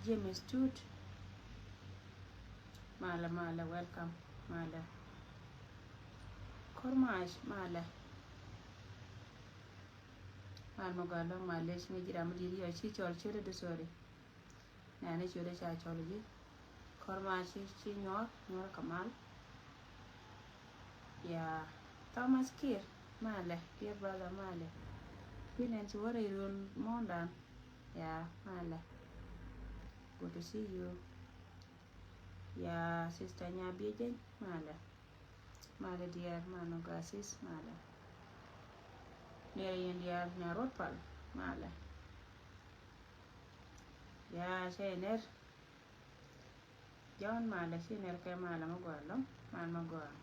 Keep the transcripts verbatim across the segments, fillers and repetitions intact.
James Tut. Malɛ, malɛ, welcome. Malɛ. Kor Mac, malɛ. Mal mɛ gɔaa lɔŋ, malɛ, ci ŋäc ji̱ ram mi di̱i̱t yɔ ci cɔl ciötdä di, sorry. Nɛnɛ ciötdä ca cɔl ji̱. Kor Mac ci, ci nyuɔr, nyuɔr kɛ mal. Ya, Thomas Kiir, malɛ, dear brother, malɛ. Kui̱ nɛn ci wä rɛy röl muɔ̱ɔ̱ndan. Ya, malɛ. Good to see you. Ya, sister Nyabiejeny, malɛ. Malɛ dear, malɛ gɔaa sis, malɛ. Nɛy yɛn diaal, Nyaruɔt Pal, malɛ. Ya, cɛ yɛ ner. John, malɛ, ci ner kɛ, malɛ mɛ gɔaa lɔŋ, malɛ mɛ gɔaa.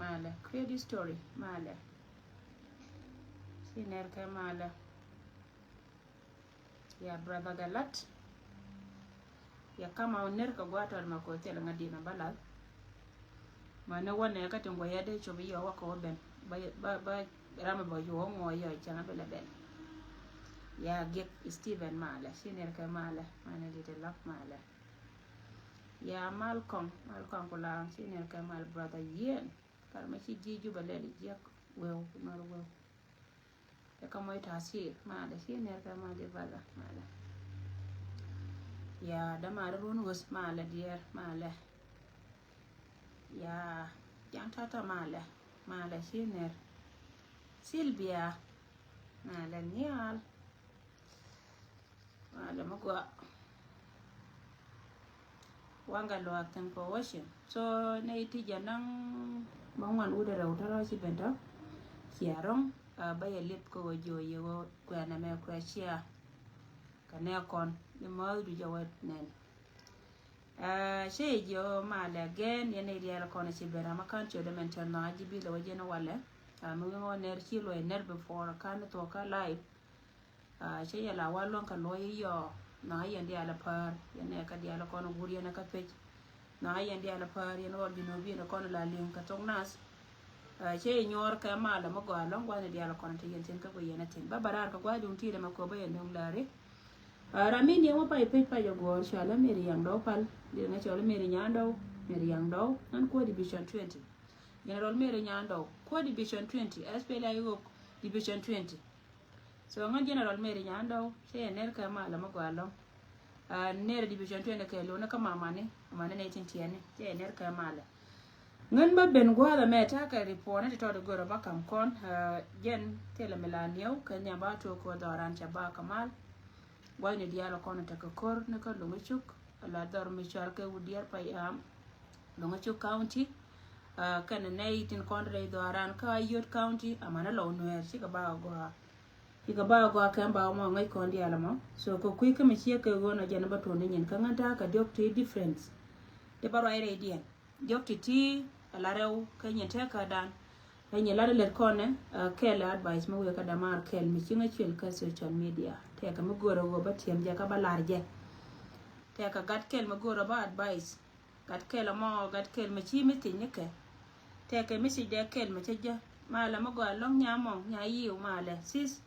Malɛ, create history, malɛ. Ci ner kɛ, malɛ. Ya brother Galat. Ya kama wä ner kɛ gua̱a̱th tɔt ma kɛ wä thilɛ ŋa̱t di̱n a ba lath. Ma ni wä nɛ kä tin guɔ yɛ dee cop i̱ yɔ wä kɛ wä ben. Ba, ba, ba ram bä yuɔ wä ŋuɔ yɔ cɛŋ a bi lɛ ben. Ya Giek Steven, malɛ, ci ner kɛ, malɛ, malɛ di̱t lak, malɛ. Ya Malcolm, Malcolm Kulaŋ, ci ner kɛ, malɛ, brother Yen. Kar ma ci ji̱ Juba lɛl jiɛk weu, nɔr weu. Tɛ kä mɔc ta̱a̱ ciëë, malɛ, ci ner kɛ, malɛ, brother, malɛ. Ya, dämaari run ɣöth, malɛ, dear, malɛ. Ya, ja̱ŋ tata, malɛ, malɛ, ci ner. Sylvia, malɛ, nhial. Malɛ mɛ gɔaa. Waŋ kɛ luaak, thank for watching. So nɛy ti jɛ naŋ bä ŋuan wut rɛw tɔrɔ ci ben tɔ. Cia rɔŋ, ah, bä yɛ lip kä wä jiɔ yɛ wä kuɛ nɛmɛ kuɛ cia. Kɛ nɛ kɔn, ni mɔth du jɛ wä nɛn. Ah, cɛ jiɔ malɛ gɛn yɛn nɛy diaal kɔn ci ben ram a kan ciö dɛ mɛn tɛn nɔ a ji̱ bi lɛ wä jɛn walɛ. Ah, mi wi̱ŋ wä ner ci luɔy ner before kan thuɔk kä live. Ah, cɛ yɛ la wa luäŋ kɛ luɔc i̱ yɔ. Nhɔa̱ yɛn diaal a päär, yɛn nɛ kä diaal a kɔn a wur yɛn a kä pec. Nhɔa̱ yɛn diaal a päär, yɛn ɣɔl Junub yɛn a kɔn a la li̱eŋ kɛ thok nath. Ah, cɛ yɛ nyuɔɔr kɛ malɛ mɛ gɔaa lɔ̱ŋ gua̱thni diaal a kɔn a te yɛn thi̱n kä guiy yɛn a thi̱n. Ba baraar kɛ gua̱a̱th duŋ ti̱i̱t ɛmɛ kɛ wä bä yɛn nuŋ la̱ri. Ah, ram mi niɛŋ wä pay pec pay a guɔ̱ɔ̱r cɔal a Mary Yaŋ Dɔw Pal. Diɛn ŋa cɔal a Mary Nyan Dɔw, Mary Yaŋ Dɔw. Ŋän kuäär Division twenty. General Mary Nyan Dɔw, kuäär Division twenty, S P L A I ɣok Division twenty. So ŋän General Mary Nyan Dɔw, cɛ yɛ ner kɛ malɛ mɛ gɔaa lɔ̱ŋ. Ah, ner Division twenty kɛ lo̱n kä mamani, mamani nɛ tin tiɛni, cɛ yɛ ner kɛ malɛ. Ŋän bä ben gua̱a̱th ɛmɛ ta̱a̱ kɛ report ni ti tɔt i̱ görä bä kam kɔn, ah, jɛn thilɛ mi la niɛw, kɛ nhiam ba tuɔk kɛ dhɔran cɛ ba kɛ mal. Gua̱thni diaal kɔn tekɛ ko̱r ni kä Loŋicuk, a la dhɔr mi cɔal kɛ Wudiɛr Payam, Loŋicuk County. Ah, kɛnɛ nɛy tin kɔn rɛy dhɔran kä Ayod County, amanɛ Lɔw Nuɛɛr, cikɛ ba gɔaa. Cikɛ ba gɔaa kɛn ba mɔ ŋäc kɔn diaal mɔ. So kɛ kui̱ kä mi ciek kɛ ɣöö nɔ jɛn bä tuɔn ni nyin kä ŋän ta̱a̱ kɛ diɔ̱k ti difference. Ti bä ruac rɛydiɛn. Diɔ̱k ti̱ti̱ a la rɛw kä nyin tɛkädan. Ɛ nyin lat lɛt kɔnɛ, ah, kɛl advice mi wëë kä dämaar kɛl mi ci ŋäc cuël kä social media. Tɛkɛ mi go̱o̱rä ɣöö bä tiɛm jɛ kä bä lar jɛ. Tɛkɛ gat kɛl mi go̱o̱rä bä advice. Gat kɛl ɛmɔ, gat kɛl mi ci mi thiec ni kɛ. Tɛkɛ mi thiec dɛ kɛl mi cä jɛ. Malɛ mi gɔaa lɔ̱ŋ nya mɔŋ, nya yiw malɛ. Sis,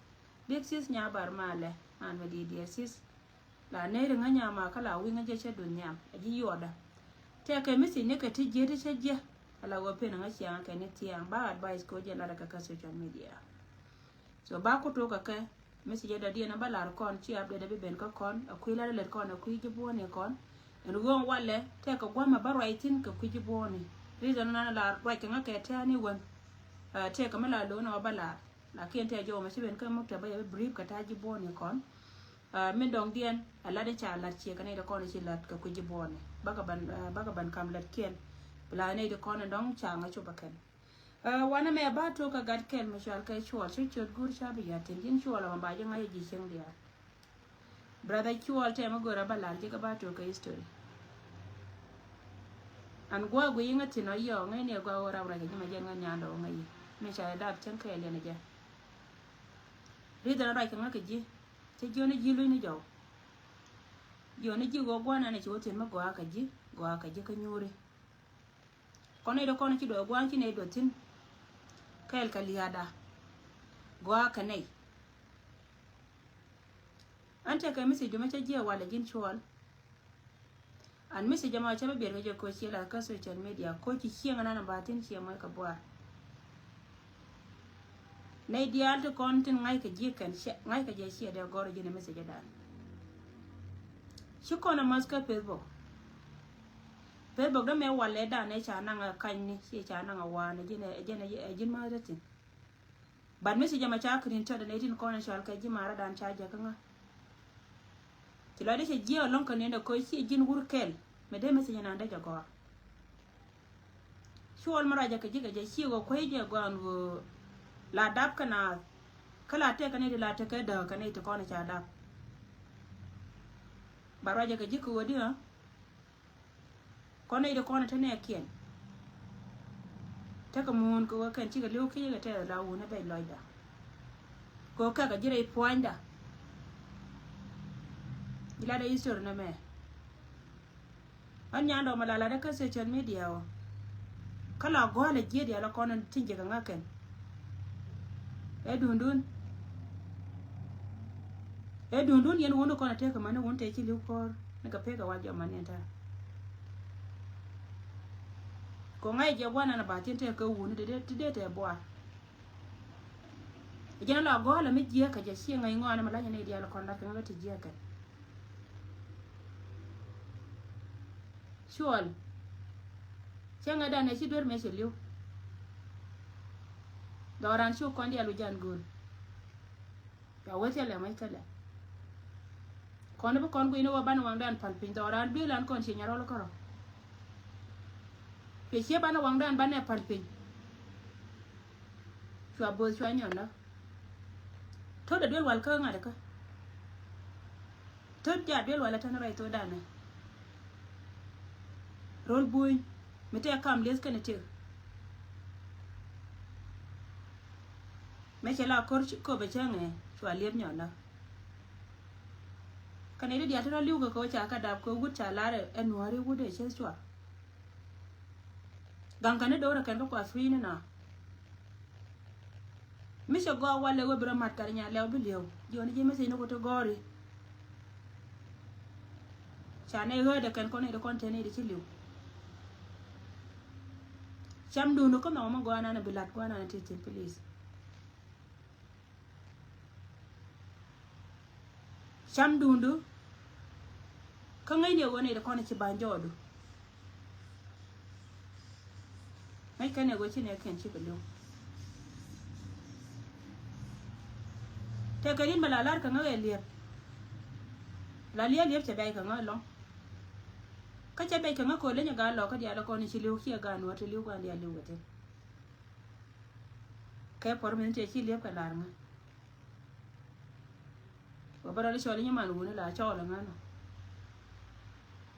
big sis nya bar malɛ. Man mi di̱i̱t diɛ sis. La neri ŋä nyama kä la wi̱ŋä jɛ cɛ duny nhiam a ji̱ yuɔda. Tɛkɛ message ni kɛ ti jiɛ ti cɛ jiɛ. A la wä pen ŋä ciaŋ kɛ ni thiaŋ ba advice ko jɛ lat kɛ kä social media. So ba ku tok kɛ kɛ message dɔ̱diɛn a ba lar kɔn ci update a bi ben kä kɔn a kui̱ lat lɛt kɔn a kui̱ ji̱ buɔ̱ni kɔn. Ɛn ɣöö walɛ tɛkɛ gua̱mɛ ba ruac thi̱n kɛ kui̱ ji̱ buɔ̱ni. Reason nan la ruac kɛ ŋä kɛ tɛ̈ni wän. Ah, tɛkɛ mi la lo̱n a ba lar. Lakin tɛk jɔw mɛ ci ben kä mukta ba yɛ bi brief kɛ ta̱a̱ ji̱ buɔ̱ni kɔn. Ah, min dɔŋdiɛn a lat in ca lat ciɛ kɛ nɛy ti kɔn ci lat kɛ kui̱ ji̱ buɔ̱ni. Bakɛ ban, ah, bakɛ ban kam lat kiɛn. Bi la nɛy ti kɔn in dɔŋ ca ŋa cop a kɛn. Ah, wanɛ mɛ ba tok kɛ gat kɛl mi cual kɛ cuɔl ci ciöt gur ca bi yat tin ji̱n cuɔl a ma ba ji̱ ŋa̱c ji̱ cieŋ diaal. Brother Cuɔl tɛmɛ go̱rä ba lar ji̱ kä ba tuɔk kä history. An gua̱a̱ guiy iŋä thin ɔ yɔɔ ŋäcni ɛ gua̱a̱ wä rap ruac kɛ ji̱ ma jɛn ŋäc nyandɛ wä ŋäc yi. Mi ca yɛ dap cäŋ kɛɛl yɛn ɛ jɛ. Ri dhɛn ruac kɛ ŋä kɛ ji̱. Cä jiɔni ji̱ luny ni jɔw. Jiɔni ji̱ ɣöö gua̱a̱ nan ɛ ci wä thin mi gɔaa kɛ ji̱ gɔaa kɛ ji̱ kä nyuuri. Kɔn nɛy dɔ kɔn ci duɔth gua̱a̱n ci nɛy duɔth thi̱n. Kɛɛl kɛ lia̱a̱da. Gɔaa kɛ nɛy. Ɛn tekɛ message du mɛ cä jiɛ walɛ ji̱n cuɔl. An message ɛmɔ cä bä biɛt kɛ jɛ koc ciɛ la kä social media koc ci cieŋ ɛn an ba thin ciɛ mɔc kɛ buar. Nɛy diaal ti kɔn tin ŋa̱ckɛ ji̱ kɛn ŋa̱ckɛ jɛ ciɛ dee gɔr ji̱n ɛ message ɛdan. Ci kɔn ɛ math kä Facebook. Facebook dämɛ walɛ dan ɛ ca naŋ ɛ kanyni ci ca naŋ ɛ waan ɛ ji̱n ɛ ji̱n ɛ ji̱n math ɛ thin. But message ɛmɛ ca kɛ rin cɔt ɛ nɛy tin kɔn in cɔal kɛ ji̱ maradan ca jɛ kä ŋa. Ci lɔcdä cɛ jiɛ ɛlɔ̱ŋ kɛ niɛn ɛ koc ci ji̱n wur kɛl mɛ dee message ɛnan dee jɛ gɔaa. Cuɔl mi ruacɛ kɛ ji̱ kɛ jɛ ci ɣöö kuec jɛ gɔaa ɛn ɣöö la dap kɛ naath kä la tëëk kɛ nɛy ti la tekɛ dääk kɛ nɛy ti kɔn in ca dap. But ruacɛ kɛ ji̱ kɛ ɣöö di ɣä kɔn nɛy ti kɔn te nɛɛkiɛn. Tekɛ muun kɛ wä kɛn cikɛ li̱w ki̱ yikɛ tɛth la wun ɛ bɛc lɔcda. Kɛ wä kɛkɛ ji̱ rɛy puɔ̱nyda. Ji̱ latdɛ history nɛmɛ. Ɣän nyandɔɔŋ mɛ la latdä kä social media ɔ. Kä la gɔ̱a̱lɛ jiɛt yal ɛ kɔn tin jɛ kɛ ŋa̱ kɛn. Ɛ duundun. Ɛ duundun yɛn wun kɔn a tekɛ mani wun te ci li̱w kɔr ni kɛ pekɛ wa jɔmani ɛn ta̱a̱. Kɛ ŋa̱c jɛ guanan a ba tin tekɛ wun ti dee ti dee tɛ buar. Ɛ jɛn a la gɔ̱a̱lɛ mi jiɛk kɛ jɛ ci ŋäc ŋɔani mi la nyɛ ni diaal kɔn lat kɛ ŋa̱ ti jiɛk kɛ. Cuɔl. Cäŋɛ danɛ ci duer mëë cɛ li̱w. Dhɔran cu kɔn diaal wi̱c jan gööl. Ca wee thilɛ mac thilɛ. Kɔn bi kɔn gui̱ni wä banɛ waŋdan pal piny dhɔran duel an kɔn ci nyarɔl kärɔ. Cuɛ ciɛ banɛ waŋdan banɛ pal piny. Cua bo̱o̱th cua nyɔn lä. To̱t a duel wal kä ŋa̱t kä. To̱t jaa duel wal a tän rɛy thokdan ɛ. Ro̱l buny mi tëë kam lieth kɛnɛ tëk. Mɛ cɛ la ko̱r ci köpɛ cäŋɛ cua lieth nyɔn lä. Kɛnɛ di diaal ti rɔ li̱w kɛ kɛ wä ca kä dap kɛ wut ca lar ɛ nuääri wut ɛ cɛ cua. Gaŋ kɛn ni do̱rɛ kɛn kä kua thui̱ni na. Mi cɛ gɔɔk walɛ wee bi rɔ mat kari nya lɛw bi liɛw jiɔni ji̱ mi thi̱n ni ku ti gɔɔri. Ca nɛ ɣäädɛ kɛn kɔn ni di kɔn tɛn ni di ci liw. Cam duni kä mɛk ɔmɔ gɔaa nan bi lat gɔaa nan ti thin please. Cam duundu. Kä ŋäcni ɛ ɣöö nɛy ti kɔn ci ba̱ny jɔɔdu. Ŋäc kɛn ɛ ɣöö ci nɛɛkiɛn cikɛ li̱w. Tëëkɛ ri̱n bɛ la la̱r kɛ ŋäk ɛ liɛp. La liɛp liɛp cɛ bɛc kɛ ŋäk lɔ̱ŋ. Kä cɛ bɛc kɛ ŋäk kɛ ɣöö leny ɛ gaat lɔɔkä diaal ɛ kɔn ci li̱w ciɛ gaat nuɔ̱ɔ̱r ti li̱w gua̱a̱n diaal li̱w kɛ thi̱n. Kɛ puɔ̱r min tëë ci li̱ep kɛ la̱r ŋä. Wä bä rɔl i̱ cɔl i̱ nyiman wuni la cɔɔl iŋä nɔ.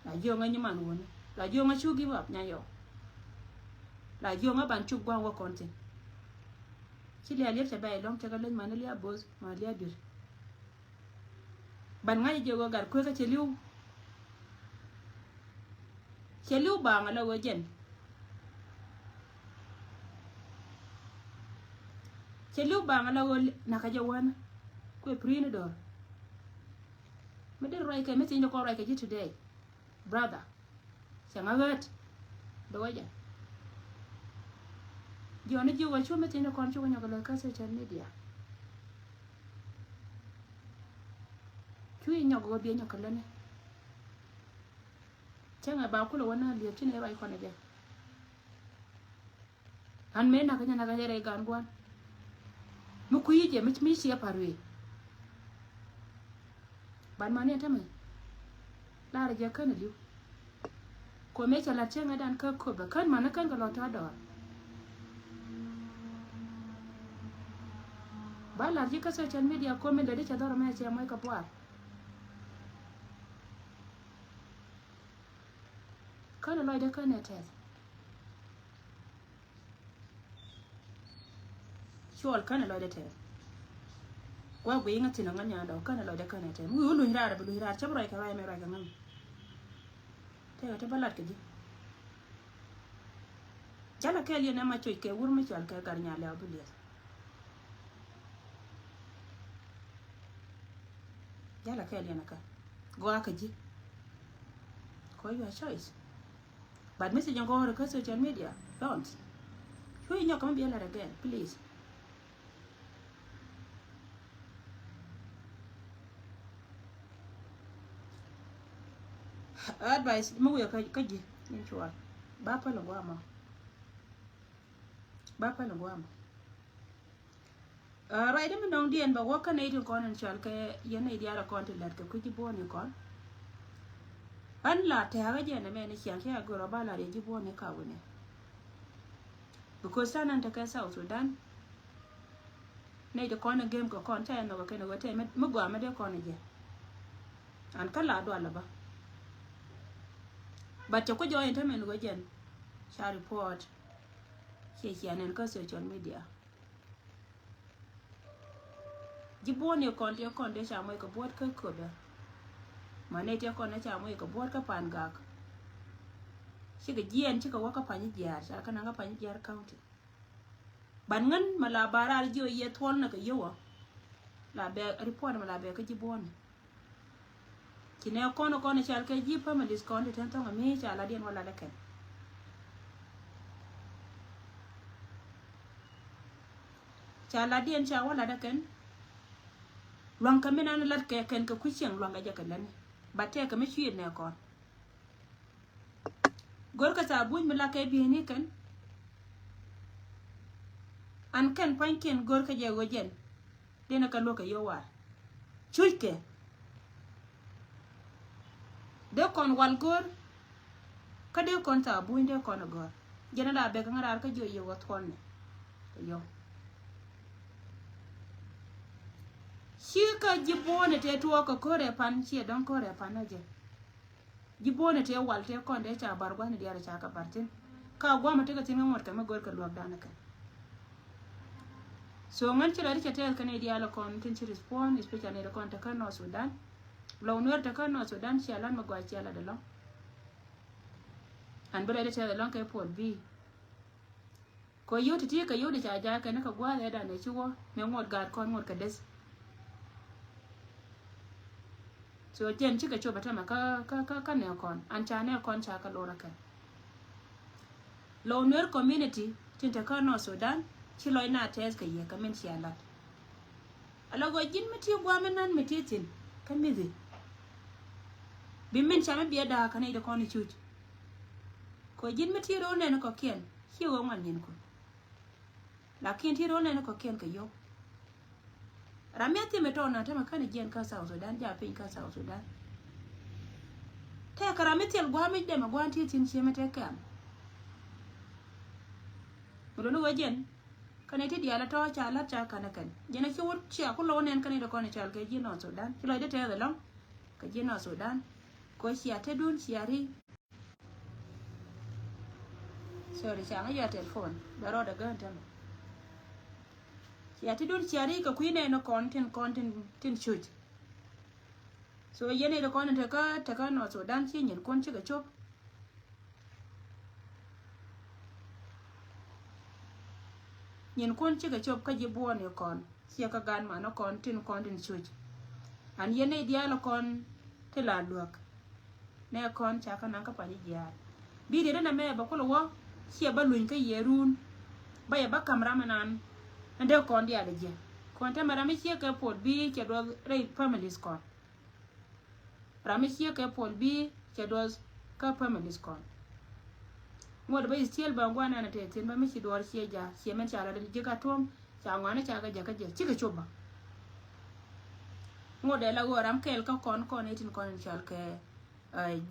La jiöŋä nyiman wuni la jiöŋä cu give up nya yɔ. La jiöŋä ban cuk gua̱a̱ŋ wä kɔn thi̱n. Ci lia̱a̱ li̱ep cɛ bɛ̈ɛ̈c lɔ̱ŋ cɛ kɛ leny man i̱ lia̱a̱ bo̱o̱th man i̱ lia̱a̱ dui̱r. Ban ŋa̱c jiök ɣöö gat kueekä cɛ li̱w. Cɛ li̱w baaŋ ala ɣöö jɛn. Cɛ li̱w baaŋ ala ɣöö nakä jɛ wänä. Kuɛ pi̱ri̱ni do̱r. Mi dee ruac kɛ mi thi̱n di kɔn ruac kɛ ji̱ today. Brother. Cɛ ŋa ɣäät. Dee wä jɛ. Jiɔni jiök ɣöö cu mi thi̱n di kɔn cukɛ nyɔk kɛ lät kä social media. Cu i̱ nyɔk ɣöö biɛ nyɔk kɛ lätni. Cäŋɛ ba kulɛ wä na liep ci ni ruac kɔn ɛ jɛ. An mëë nakä nyɛ nakä jɛ rɛy gaan gua̱n. Mi kui̱ jɛ mi mi ciɛ pa̱r wee. Ban mani ɛ tämɛ. Laarɛ jɛ kän ɛ li̱w. Kuɛ mëë cɛ la̱t cäŋɛ dan kä köpɛ kän mani kän kɛ lɔ ta̱a̱ dɔɔr. Ba la̱r ji̱ kä social media kuɛ mi lät i̱ cɛ dhɔr ɛmɛ cɛ muɔc kɛ buar. Känɛ lɔcdä känɛ tɛth. Cuɔl känɛ lɔcdä tɛth. Gua̱ guiy ŋä thi̱n ɔ ŋä nyandɔ känɛ lɔcdä känɛ tɛth. Mi wi̱i̱ wä luny raar bi luny raar cä bi ruac kɛ ruac mɛ ruac kɛ ŋäm. Tëëkɛ te bä lat kɛ ji̱. Jalɛ kɛɛl yɛn ɛma coc kɛ wur mi cual kɛ gat nyalɛ ɔ bi liɛth. Jala kɛɛl yɛn kä gɔaa kä ji̱. Kɔ your choice. But message in gɔɔr kä social media, don't. Cuɛ nyɔk kɛ mi biɛ lat again, please. Advice mi wiɛ kä ji̱ in cual. Ba päl in guamɔ. Ba päl in guamɔ. Ruacdä mi nɔŋ diɛn bɛ wä kä nɛy tin kɔn in cɔal kɛ yɛn nɛy diaal kɔn ti lät kɛ kui̱ ji̱ buɔ̱ɔ̱ni kɔn. Ɣän la tɛ̈kä jɛ nɛmɛ ni ciaŋ cä a gör ɔ ba la riɛ ji̱ buɔ̱ɔ̱ni ka wi̱nɛ. Because ta̱a̱ nan tekɛ South Sudan. Nɛy ti kɔn in gem kɛ kɔn ca yɛ nhɔk kɛ kɛn ɣöö tɛ mi gɔaa mi dee kɔn in jɛ. An kä la dual ɔ bä. But cɛ kui̱ jɔɔny in te min ɣöö jɛn ca report. Ciɛ ciɛ nɛn kä social media. Ji̱ buɔ̱ɔ̱ni kɔn tiɛ kɔn dee ca moc kɛ buɔ̱t kä Köpɛ. Ma nɛy tiɛ kɔn dee ca moc kɛ buɔ̱t kä Pangak. Cikɛ jiɛɛn cikɛ wä kä Panyijiar, ca kɛ naŋ kä Panyijiar County. Ban ŋän ma la ba raar jiɔ yɛ thuɔl nɛ kɛ yio̱w ɔ. La bɛ report ma la bɛ kä ji̱ buɔ̱ɔ̱ni. Ci nɛ kɔn kɔn cal kɛ ji̱ families kɔn ti tɛn thɔŋ ami ca la diɛn wä lat ɛ kɛn. Ca la diɛn ca wä lat ɛ kɛn. Luaŋ kɛ min an lat kɛ kɛn kɛ kui̱ cieŋ luaŋ kɛ jɛ kɛ lɛni. Ba tɛk kɛ mi cui̱ nɛ kɔn. Gör kɛ thaa buny mi la kɛ bi̱i̱ni kɛn. An kɛn pua̱nykiɛn gör kɛ jɛ ɣöö jɛn. Denɛ kɛ luɔ̱k kɛ yio̱w war. Cuc kɛ. Dee kɔn wal gör. Kä dee kɔn thaa buny dee kɔn ɛ gör. Jɛn ɛ la bek ŋä raar kä jiɔ yio̱w ɛ thuɔ̱lnɛ. Kɛ yio̱w. Ci kä ji̱ buɔ̱ɔ̱nɛ tëë tuɔɔk kɛ ko̱rɛ pan ciɛ dɔ̱ŋ ko̱rɛ pan ɛ jɛ. Ji̱ buɔ̱ɔ̱nɛ tëë wal tëë kɔn dee ca bar gua̱thni diaal ca kɛ bar thi̱n. Ka gua̱a̱mɛ tekɛ thi̱n kä ŋuɔ̱t kɛ mi gör kɛ luäk danɛ kɛ. So ŋän ci la ri cɛ tɛth kɛ ni diaal kɔn tin ci respond, especially ni kɔn te kä North Sudan. Lɔw nuer te kä North Sudan cia lat mi gɔaa cia lat ɛlɔ̱ŋ. An bi la ri tɛth ɛlɔ̱ŋ kɛ puɔl bi. Kɔ yio̱w ti̱ti̱ kɛ yio̱w di ca ja̱a̱ kɛn kɛ gua̱a̱th ɛ danɛ ci wä mi ŋuɔt gaat kɔn ŋuɔt kɛ deth. So jɛn cikɛ cop ɛ tämɛ kä kä kä kä nɛ kɔn an ca nɛ kɔn ca kɛ lor ɛ kɛn. Lɔw nuer community tin te kä North Sudan ci lɔc na tɛth kɛ yɛ kɛ min cia lat. Ala gɔɔ ji̱n mi ti gua̱a̱m mi nan mi ti thi̱n kä mi̱thi. Bi min ca mi biɛ da̱a̱ kä nɛy di kɔn i̱ cuc. Kɔ ji̱n mi ti ro̱o̱ nɛn kɔ̱kiɛn ci ɣöö ŋuan nyin kun. Lakin ti ro̱o̱ nɛn kɔ̱kiɛn kɛ yio̱w. Ram mi a thimɛ tɔɔna tämɛ kän jiɛn kä South Sudan ja piny kä South Sudan. Tɛkɛ ram mi thil gua̱a̱m mi dɛmɛ gua̱a̱n ti thi̱n ciemɛ tɛ kɛm. Mi luni wee jɛn kɛn iti diaal a tɔ̱ ca la̱t ca ka̱n ɛ kɛn jɛn a ci wut cia ku lo̱w nɛn kɛn iti kɔn i̱ cal kɛ ji̱ North Sudan ci lɔcdɛ tɛth ɛlɔ̱ŋ. Kɛ ji̱ North Sudan kɛ cia te dun cia ri. Sorry, ca ŋa yua telephone bɛ rɔɔdɛ gään tämɛ. Cia ti dun cia ri kɛ kui̱ nɛn kɔn tin kɔn tin tin cuc. So yɛn iti kɔn in tekä tekä North Sudan ci nyin kun cikɛ cop. Nyin kun cikɛ cop kä ji̱ buɔɔni kɔn ciɛ kä gan manɔ kɔn tin kɔn tin cuc. An yɛn nɛy diaal kɔn ti la luäk. Nɛ kɔn ca kä naŋ kä pany jiaar bi riet ɛn ɛmɛ bɛ kul wä. Ciɛ bä luny kä yiëë run bä yɛ bä ka̱m ram ɛnan. Ɛn dee kɔn diaal jiɛ kɔn tɛmɛ ram mi ciɛ kɛ puɔl bi cɛ duɔth rɛy families kɔn. Ram mi ciek kɛ puɔl bi cɛ duɔth kä families kɔn. Ŋuɔt bä is tiel bä ŋuan ɛn a tɛth thi̱n bä mi ci duɔr ciɛ ja ciɛ mɛn ca la den ji̱ ka tuɔm ca ŋuan ca kɛ ja kä jɛ cikɛ cop bä. Ŋuɔt dɛ la ɣöö ram kɛɛl kä kɔn kɔn itin kɔn in cal kɛ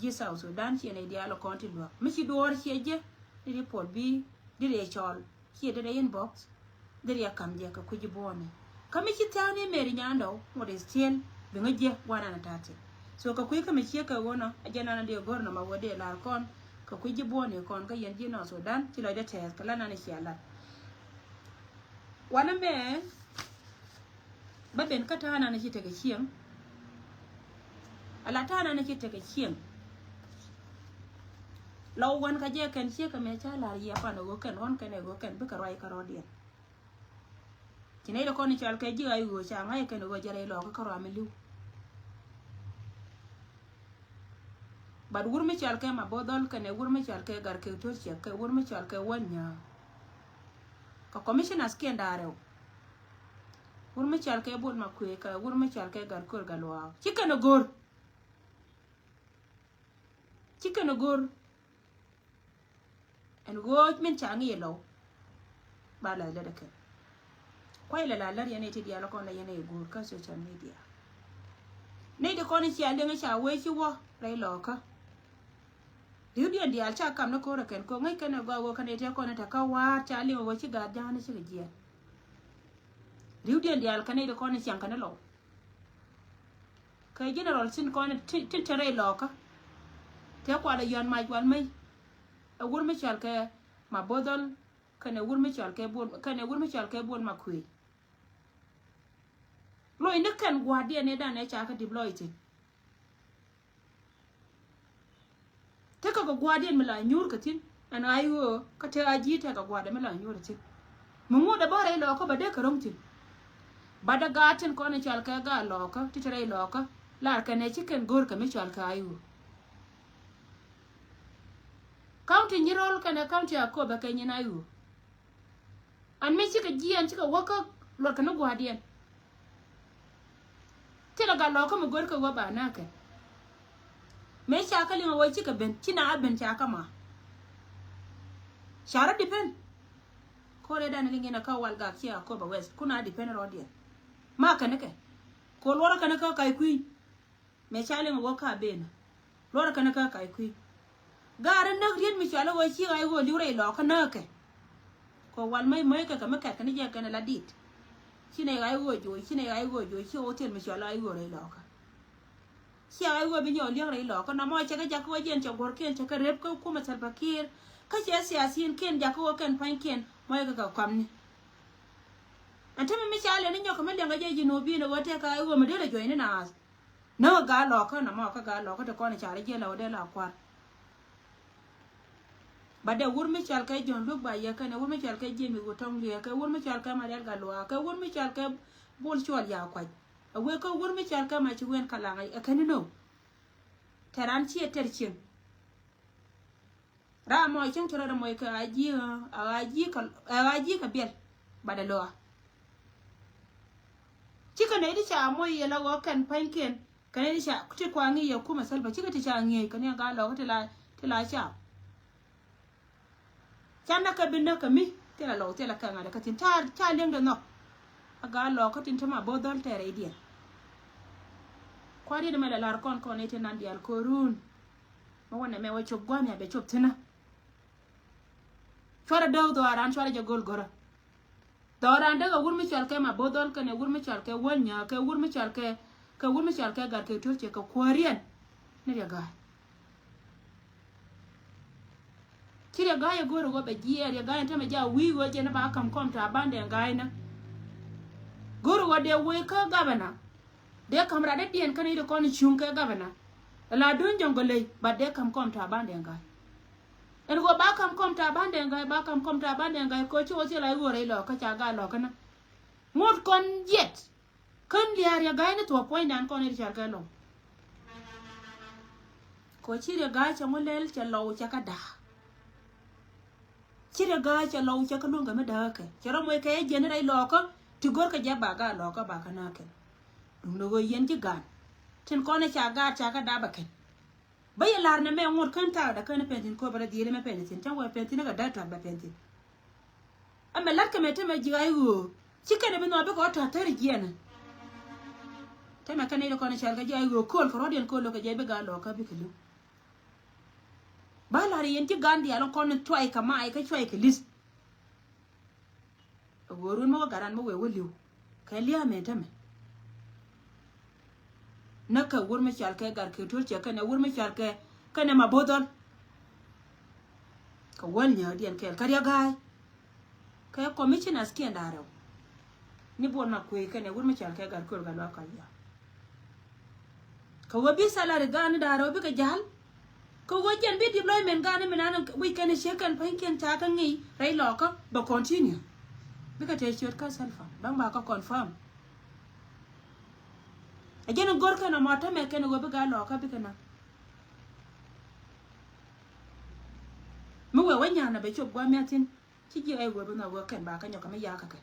ji̱ South Sudan ciɛ nɛy diaal kɔn ti luäk mi ci duɔr ciɛ jɛ di di puɔl bi di rɛ cɔl. Ciɛ dee dee inbox. Dee riɛk ka̱m jɛ kɛ kui̱ ji̱ buɔ̱ɔ̱ni kä mi ci thia̱a̱ŋ ni Mary Nyandɔw ŋuɔt is tiel bi ŋä jiɛ gua̱n an a ta̱a̱ thi̱n. So kɛ kui̱ kä mi ciek kɛ ɣöö nɔ a jɛ nan a dee go̱r nɔmɔ wä dee lar kɔn kɛ kui̱ ji̱ buɔ̱ɔ̱ni kɔn kä yɛn ji̱ North Sudan ci lɔcdɛ tɛth kɛ la nan i̱ cia lat. Wanɛ mɛ bä ben kä ta̱a̱ nan i̱ ci tekɛ cieŋ. Ala ta̱a̱ nan i̱ ci tekɛ cieŋ. Lɔ wän kä jɛ kɛn ciek kɛ mɛ ca lar yɛ pan i̱ ɣöö kɛn ɣɔ̱n kɛn i̱ ɣöö kɛn bikɛ ruac kä rɔɔdiɛn. Ci nɛy ti kɔn i̱ cɔal kɛ ji̱ ɣa̱c ɣöö ca ŋa̱c kɛn i̱ ɣöö jɛ rɛy lɔɔkä kä ruam i̱ li̱w. But wur mi cɔal kɛ Mabor Dhɔl kɛnɛ wur mi cɔal kɛ Gatkuoth Tuɔt Ciɛk kɛ wur mi cɔal kɛ Wäl Nyääk, kɛ commissioners kiɛn da̱ŋ rɛw. Wur mi cɔal kɛ Bol Makuëë kɛ wur mi cɔal kɛ Gatkuoth Gatluak, ci kɛn ɛ go̱r. Ci kɛn ɛ go̱r. Ɛn ɣöö min ca ŋi̱i̱c Lɔw. Ba la lät ɛ kɛn. Kuay la la lät yɛn ɛ ti diaal kɔn la yɛn ɛ go̱r kä social media. Nɛy ti kɔn cia liŋ ca wee ci wä rɛy Lɔɔkä. Ri̱wdiɛn diaal ca kam ni ko̱r ɛ kɛn kɛ ŋäc kɛn ɛ gɔaa ɣöö kɛn ɛ tëë kɔn ɛ te kä wa̱a̱r ca liŋ ɣöö ci gaat ja̱a̱n cikɛ jiɛɛn. Ri̱wdiɛn diaal kɛ nɛy ti kɔn ɛ ciaŋ kɛn ni Lɔw. Kɛ general tin kɔn tin tin te rɛy Lɔɔkä. Tëë kualɛ Yɔ̱a̱n Mac Walmɛy. Ɛ wur mi cɔal kɛ Mabor Dhɔl kɛnɛ wur mi cɔal kɛ Bol kɛnɛ wur mi cɔal kɛ Bol Makuëë. Loc ni kɛn gua̱a̱rdiɛn ëë dan ɛ ca kɛ deploy thi̱n. Tekɛ kɛ gua̱a̱rdiɛn mi la nyuur kɛ thi̱n ɛn ɣa̱c ɣöö kä te a ji̱ tekɛ gua̱a̱rdiɛn mi la nyuur kɛ thi̱n. Mi ŋut ɛ bä rɛy Lɔɔkä bɛ dee kɛ ro̱ŋ thi̱n. Ba dee gaat tin kɔn ɛ cɔal kɛ gaat Lɔɔkä ti te rɛy Lɔɔkä lar kɛnɛ ci kɛn go̱r kɛ mi cɔal kɛ ɣa̱c ɣöö County Nyirol kɛnɛ County Akobo kɛ nyin a yu. An mi cikɛ jiɛn cikɛ wä kä luɔt kɛ ni gua̱a̱rdiɛn. Thilɛ gat Lɔɔkä mi go̱rkɛ wä ba näkɛ. Mëë ca kä liŋ a wä cikɛ ben ci na a ben ca kä ma. Ca rɔ depend. Ko̱rɛ dan liŋ in a kä Walgak ci Akobo West kun a depend rɔɔdiɛn. Ma kɛn kɛ. Ko luɔrä kɛn kä Ka̱a̱c Kui̱ny. Mëë ca liŋ wä ka ben luɔrɛ kɛn kä Ka̱a̱c Kui̱ny. Gaari näk riet mi cɔal wä ci ɣa̱c ɣöö li̱w rɛy Lɔɔkä näkɛ. Kɛ Walmɛy mäc kɛ kɛ mi kɛt kɛ ni jɛ kɛn la dit. Ci nɛ ɣa̱c ɣöö joc ci nɛ ɣa̱c ɣöö joc ci ɣöö thil mi cɔal ɣa̱c ɣöö rɛy Lɔɔkä. Ci ɣa̱c ɣöö bi nyɔk li̱eŋ rɛy Lɔɔkä nɔmɔ cɛ kɛ jakä wä jiɛn cɛ guɔ̱rkiɛn cɛ kɛ rep kä kumɛ Salva Kiir. Kä cɛ siasiinkiɛn jakä wä kɛn pua̱nykiɛn mäc kɛ kɛ kɔamni. Ɛn tämɛ mi ca lɛ ni nyɔk kɛ mi liɛŋ kɛ jɛ ji̱ nuɔ̱ɔ̱p bi̱i̱n ɛ ɣöö tɛk ɣa̱c ɣöö mi dee lɛ juɔ̱cni naath. Näk ɛ gaa Lɔɔkä nɔmɔ kä gaa Lɔɔkä ti kɔn i̱ ca rɛ jiɛl ɛ wä dee la kua̱r. Ba dee wur mi cɔal kɛ Jɔ̱ɔ̱n Luäk ba yɛ kɛn ɛ wur mi cɔal kɛ Jemi Wutɔŋ Liɛ kɛ wur mi cɔal kɛ Marial Gatluak kɛ wur mi cɔal kɛ Bol Cuɔl Yakuac. Ɛ wee kä wur mi cɔal kɛ Maci Wen Kalaŋ ɛ kɛn ni no̱o̱ŋ. Tɛr an ciɛ tɛr cieŋ. Ram mɔ cieŋ ci rɔ dee mɔc kɛ a ji̱ a ji̱ kɛ a ji̱ kɛ biɛl. Ba dee loa. Cikɛ nɛy ti ca moc yɛ la ɣɔɔ kɛn pa̱nykiɛn kɛ nɛy ti ca ti kua ŋi̱i̱c yɛ kumɛ Salva cikɛ ti ca ŋi̱i̱c kɛ ni a gaa Lɔɔkä ti la ti la ca. Ca näk kɛ bi näk kɛ mi thilɛ Lɔw thilɛ kɛ ŋa̱t kɛ thi̱n ca ca li̱eŋdɛ nhɔk. A gaa Lɔɔkä tin te Mabor Dhɔl tɛɛrɛ i̱ diɛn. Kua̱r yet mɛ lɛ lar kɔn kɔn i̱ ti nan diaal ko̱run. Mɛ wä nɛ mɛ wä cop gua̱a̱m ya bɛ cop thi̱n a. Cuarɛ dääk dhɔaaran cuarɛ jɛ go̱l go̱rä. Dhɔaaran dee kɛ wur mi cɔal kɛ Mabor Dhɔl kɛnɛ wur mi cɔal kɛ Wäl Nyääk kɛ wur mi cɔal kɛ kɛ wur mi cɔal kɛ Gatkuoth Tuɔt Ciɛk kɛ kuääriɛn. Ni Riɛk Ga̱a̱c. Ci Riɛk Ga̱a̱c ɛ go̱o̱r ɛ ɣöö bɛ jiɛɛr Riɛk Ga̱a̱c ɛn tämɛ jaa wi̱i̱ ɣöö jɛn ɛ ba ka̱m kɔm Taban Deng Gai nä. Go̱o̱r ɛ ɣöö dee wee kä gavana. Dee ka̱m rat dee diɛn kɛn i̱ ri kɔn i̱ cuŋ kɛ gavana. Ɛ la duny jɔ̱ŋ gɔ ley, but dee ka̱m kɔm Taban Deng Gai. Ɛn ɣöö ba ka̱m kɔm Taban Deng Gai, ba ka̱m kɔm Taban Deng Gai, kɛ ɣöö ci ɣöö thil a i̱ ɣöö rɛy Lɔɔkä ca gaa Lɔɔkä nä. Ŋot kɔn yɛt. Kän lia̱a̱ Riɛk Ga̱a̱c ni thuɔ̱k puɔ̱nydan kɔn i̱ ri cɔal kɛ Lɔw. Kɛ ɣöö ci Riɛk Ga̱a̱c cɛ ŋu lɛl cɛ Lɔw cɛ kä da̱a̱. Ci Riɛk Ga̱a̱c cɛ Lɔw cɛ kä luäŋ kɛ mi da̱a̱ kɛ. Cɛ rɔ moc kɛ jɛn rɛy Lɔɔkä ti go̱rkɛ jɛ ba gaa Lɔɔkä ba kä na̱a̱ kɛn. Duundɛ ɣöö yɛn ji̱ ga̱a̱n. Tin kɔn i̱ ca gaat ca kä da̱a̱ bɛ kɛn. Bä yɛ la̱r nɛ mɛ ŋot kän thaakdä kän pɛn thi̱n ko̱r bä rɛ dhieel mɛ pɛn thi̱n cäŋ wä pɛn thi̱n kä da̱a̱ tua̱k bɛ pɛn thi̱n. Ɛmɛ la̱tkɛ mɛ tämɛ ji̱ ɣa̱c ɣöö ci kɛn ɛ bi nhɔk bikɛ ɣä ta̱a̱ thäri jiɛɛnä. Tämɛ kɛn nɛy ti kɔn i̱ cɔal kɛ ji̱ ɣa̱c ɣöö kööl kɛ rɔ̱diɛn kööl lo̱kɛ jɛ bi gaa Lɔɔkä bikɛ li̱w. Ba la̱r yɛn ci gan diaal in kɔn in cuay kɛ mac kä cuay kɛ li̱th. Ɛ ɣöö ruun mi wä gat ran mi wëë wä li̱w kɛ lia̱a̱ mɛ tämɛ. Näk kɛ wur mi cɔal kɛ Gatkuoth Tuɔt Ciɛk kɛnɛ wur mi cɔal kɛ kɛnɛ Mabor Dhɔl. Kɛ Wäl Nyääkdiɛn kɛɛl kä Riɛk Ga̱a̱c. Kɛ commissioners kiɛn da̱ŋ rɛw. Ni Bol Makuëë kɛnɛ wur mi cɔal kɛ Gatkuoth Gatluak Kɔl Yɔ̱a̱. Kɛ ɣöö bi salary ga̱a̱n ni da̱ŋ rɛw bikɛ ja̱l. Kɛ ɣöö jɛn bi deployment ga̱a̱n ni mi nan wi̱c kɛn i̱ ciek kɛn pa̱nykiɛn ca kä ŋi̱i̱c rɛy Lɔɔkä bɛ continue. Bikɛ tëë ciöt kä Salva bäŋ ba kä confirm. Ɛ jɛn in go̱r kɛn ɔmɔ tämɛ kɛn ɣöö bi gaa Lɔɔkä bikɛ naŋ. Mi wee wä nyan na bɛ cop guam ya thin. Ci jiɛ ɛ wee bi na wee kɛn ba kä nyɔk kɛ mi yaa kä kɛ.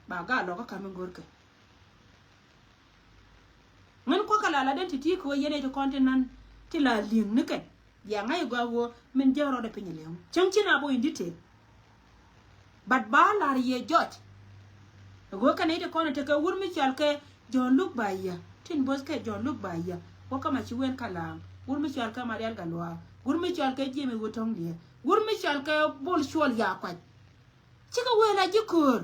Ba gaa lɔk kä kam mi go̱r kɛ. Ŋän kua̱kä la la den ti ti kɛ wee yɛn ɛ ti kɔn ti nan ti la li̱ŋ ni kɛn. Bia ŋa̱c gɔaa ɣöö min jɛ rɔɔdɛ piny liɛŋ cäŋ ci na bo in detail. But ba lar yɛ jɔc. Ɣöö kɛn i̱ ti kɔn i̱ tekɛ wur mi cɔal kɛ John Luk Ba Yia. Tin bo̱th kɛ John Luk Ba Yia. Wä kä ma ci wen ka la̱a̱ŋ. Wur mi cɔal kɛ Marial Galuak. Wur mi cɔal kɛ Jemi Wutɔŋ Diɛ. Wur mi cɔal kɛ Bol Cuɔl Yakuac. Cikɛ wee la ji̱ köör.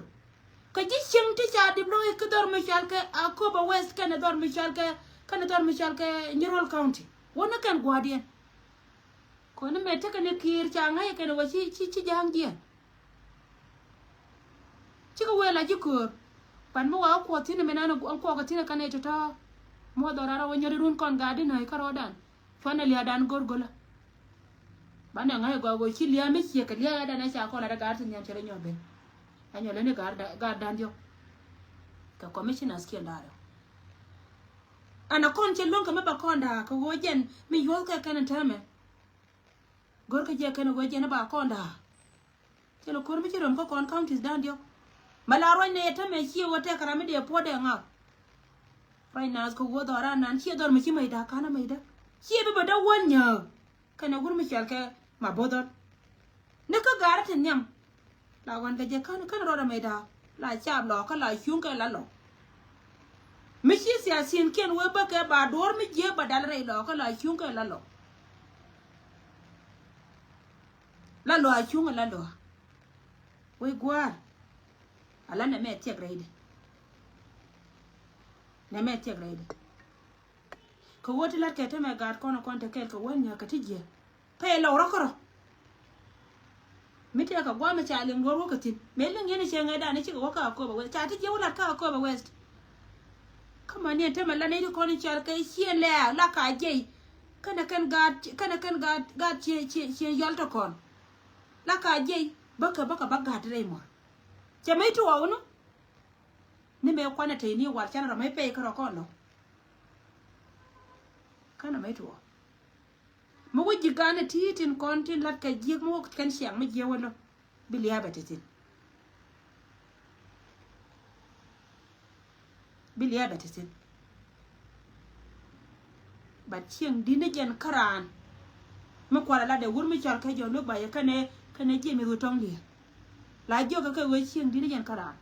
Kɛ ji̱ cieŋ ti ca dip lo̱c kä dhɔr mi cɔal kɛ Akobo West kɛnɛ dhɔr mi cɔal kɛ kɛnɛ dhɔr mi cɔal kɛ Nyirol County. Wä ni kɛn gua̱a̱diɛn. Kɔni mɛ tekɛ ni kiir ca ŋa̱c kɛn wä ci ci ci ja̱a̱ŋ jiɛn. Cikɛ wee la ji̱ köör. Pan mi wa kuɔth thi̱n mi nan kuɔk thi̱n kɛn i̱ tɔ̱tɔ̱. Muɔth ɔ rara wä nyɔri run kɔn ga̱a̱di nöi kärɔɔdan. Cuanɛ lia̱a̱dan go̱r go̱lä. Banɛ ŋa̱c gɔaa go̱ ci lia̱a̱ mi ciek kɛ lia̱a̱dan ɛ ca kɔn lat ɛ ga̱a̱r thi̱n nhiam cɛ rɛ nyɔk ben. Ɛ nyɔlɛ ni ga̱a̱r da- ga̱a̱r dan diɔk. Kɛ commissioners kiɛn da̱a̱r ɛ. Ɛn a kɔn cɛ luäŋ kɛ mi ba kɔn da̱a̱ kɛ ɣöö jɛn mi yuɔth kɛ kɛn täämɛ. Go̱rkɛ jɛ kɛn ɣöö jɛn ba kɔn da̱a̱. Cɛ lɛ ko̱r mi ci röm kä kɔn counties da̱a̱n diɔ̱k. Mɛ la ruac nɛ yɛ täämɛ ciɛ wä tɛk ram mi dee puɔ̱t dee ŋak. Ruac naath kɛ ɣöö dhɔran nan ciɛ dhɔr mi ci mɛy da̱a̱ ka̱n a mɛy da̱a̱ ciɛ bi bɛ däk wän nyääk. Kɛnɛ wur mi cɔal kɛ ma bo̱dhɔt. Ni kä ga̱a̱r ti nhiam. La wan kɛ jɛ kän kän rɔɔdɛ mɛy da̱a̱ la caap lɔɔkä la cuŋ kɛ la lɔ. Mi ci thiathiinkiɛn wee bäkɛ ba duɔ̱ɔ̱r mi jiääk ba dal rɛy lɔɔkä la cuŋ kɛ la lɔ. La lɔ a cuŋ a la lɔ. Wec gua̱a̱r. A la nɛmɛ thiɛk rɛydɛ. Nɛmɛ thiɛk rɛydɛ. Kɛ ɣöö ti la̱t kɛ tɛmɛ gaat kɔn kɔn te kɛɛl kɛ wä nyääk kɛ ti jiɛ. Pɛy lɔw rɔ kärɔ. Mi tɛɛ kɛ guam ca liŋ luɔr wä kɛ thi̱n mëë liŋ yɛn cɛ ŋäcdan i̱ cikɛ wä kä Akobo West ca ti jiɛ wä la̱t kä Akobo West. Kä mäni ɛn tɛmɛ la nɛy ti kɔn i̱ cɔal kɛ ciɛ lɛɛk la ka jiɛy. Kɛnɛ kɛn gaat kɛnɛ kɛn gaat gaat ciɛ ciɛ ciɛ yɔl tɔ kɔn. La ka jiɛy bäkɛ bäkɛ bä gaat rɛy muɔ̱r. Cɛ mëë tuɔɔk wuni. Ni mëë kuanɛ tey ni wal canɛ rɔ mëë pɛy kärɔ kɔn lɔ. Känɛ mëë tuɔɔk. Mi wä ji̱ ganɛ ti tin kɔn tin la̱t kɛ jiäk mi wä kɛn ciaŋ mi jiäk wä lɔ. Bi lia̱a̱bɛ ti thi̱n. Bi lia̱a̱bɛ ti thi̱n. But cieŋ di̱t ni jɛn käraan. Mi kualɛ lat dee wur mi cɔal kɛ jɔn wek ba yɛ kɛnɛ kɛnɛ jiɛ mi wä tɔŋ diɛ. La jiɔkɛ kɛ wee cieŋ di̱t ni jɛn käraan.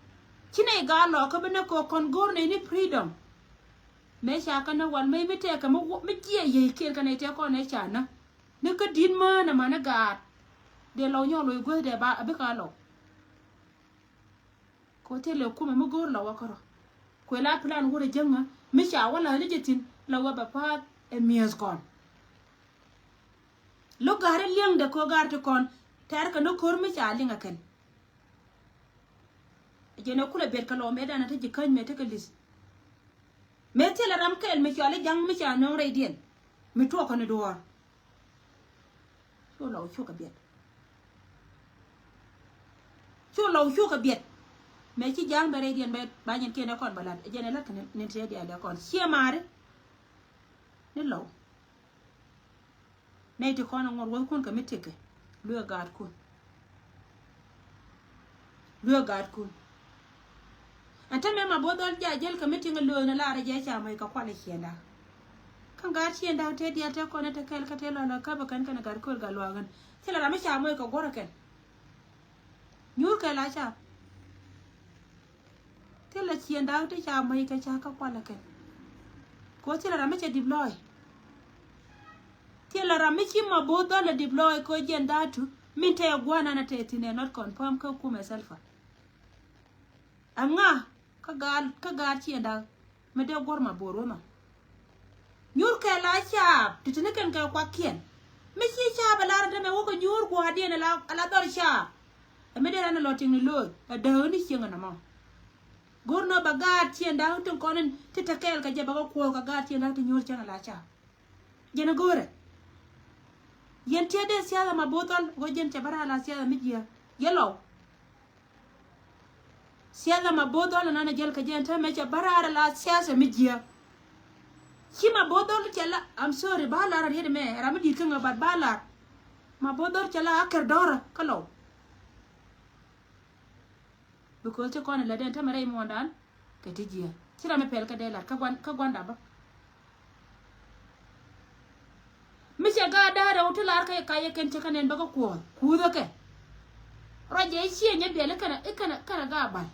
Ci nɛy gaa lɔ kä bi nɛ kɛ kɔn go̱r nɛy ni freedom. Mëë ca kɛ nä wal mëë mi tɛɛkɛ mi jiɛ yiëë kiɛn kɛ nɛy tɛɛ kɔn nɛ ca nä. Ni kä di̱t mään ɛmɛ ni gaat. Dee lɔw nyɔk loc guäth dee ba a bikɛ a lɔw. Kɛ ɣöö thilɛ kumɛ mi go̱o̱r la wä kärɔ. Kuɛ la plan wurɛ jäŋä mi ca wä la ni jɛ thi̱n la wä bɛ pa̱a̱th ɛ mi̱eeth kɔn. Lo̱k ga̱r ɛ li̱eŋdɛ kɛ ɣöö ga̱r ti kɔn tɛ̈r kɛ ni ko̱r mi ca liŋ ɛ kɛn. Ɛ jɛn ɛ kulɛ biɛt kɛ lɔw mëëdan ɛ te ji̱ käny mëë tekɛ li̱th. Mëë thilɛ ram kɛl mi cɔal i̱ ja̱ŋ mi ca nöŋ rɛydiɛn mi tuɔɔk kɔn i̱ duɔ̱ɔ̱r. Cu lɔw cukɛ biɛt. Cu lɔw cukɛ biɛt. Mëë ci ja̱a̱ŋ bɛ rɛydiɛn bɛ ba nyin kiɛn ɛ kɔn bɛ la̱t ɛ jɛn ɛ la̱t kɛ ni tiɛɛt diaal ɛ kɔn ciɛ maari. Ni lɔw. Nɛy ti kɔn ɛ ŋuɔ̱t wäthkun kɛ mi tekɛ luee gaatkun. Luee gaatkun. Ɛn te mɛm a bo̱th dhɔl ja jäl kɛ mi tiŋ lo̱o̱n ɛ lar ɛ jɛ ca mɔc kɛ kual ɛ ciɛnda. Kä gaat ciɛnda te diaal te kɔn ɛ te kɛl kä te lɔl ɛ käp ɛ kɛn kɛn ɛ gat kööl gat luaak ɣän. Thilɛ ram mi ca mɔc kɛ guɔ̱r ɛ kɛn. Nyuur kɛ la ca. Thilɛ ciɛnda te ca mɔc kɛ ca kä kual ɛ kɛn. Kɛ ɣöö thilɛ ram mi cɛ dip lɔɔc. Thilɛ ram mi ci ma bo̱o̱th dhɔl ɛ dip lɔɔc kɛ ɣöö jiɛn dhaatu min te gua̱a̱r nan ɛ te thi̱n ɛ not confirm kä kumɛ Salva. Ɛŋa kä gaat kä gaat ciënda mi dee guɔ̱r ma bo̱o̱r wä ma. Nyuur kɛ la caap ti te ni kɛn kɛ kuakiɛn. Mi ci caap ɛ lar ɛ dämɛ wä kɛ nyuur gua̱a̱rdiɛn ɛ la dhɔr caap. Ɛ mi dee ran ɛ lɔ tiŋ ni lo̱o̱c ɛ dääk ni cieŋ ɛ nɔmɔ. Go̱r nɔ bɛ gaat ciënda tin kɔn in ti te kɛɛl kɛ jɛ bɛ kɛ kuɔth kɛ gaat ciënda ti nyuur cäŋ ɛ la caap. Jɛn a go̱o̱rɛ. Yɛn tiɛt dee siasa ma bo̱o̱th dhɔl ɣöö jɛn cɛ bä raar la siasa mi jiääk. Yɛ lɔw. Siasa ma bo̱o̱th dhɔl ɛnan a jäl kɛ jɛn täämɛ cɛ bä raar la siasa mi jiääk. Ci ma bo̱o̱th dhɔl cɛ la, I'm sorry, ba lar a riet ɛmɛ ram mi di̱i̱t kä ŋä, but ba lar. Ma bo̱o̱th dhɔr cɛ la a kɛr dɔ̱rä kä lɔw. Because ti kɔn in lät ɛn tämɛ rɛy muɔ̱ɔ̱ndan kɛ ti jiääk. Ci ram mi pɛl kɛ dee lat kä guan, kä guanda bä. Mi cɛ gaat da̱a̱ rɛw ti lar kä i̱ kayɛ kɛn cɛ kɛ nɛn bä kä kuɔ̱ɔ̱th kuuthä kɛ. Ruac jɛ i̱ ciɛ nyɛ biɛl i̱ kɛnɛ, i̱ kɛnɛ, kɛnɛ gaat bal.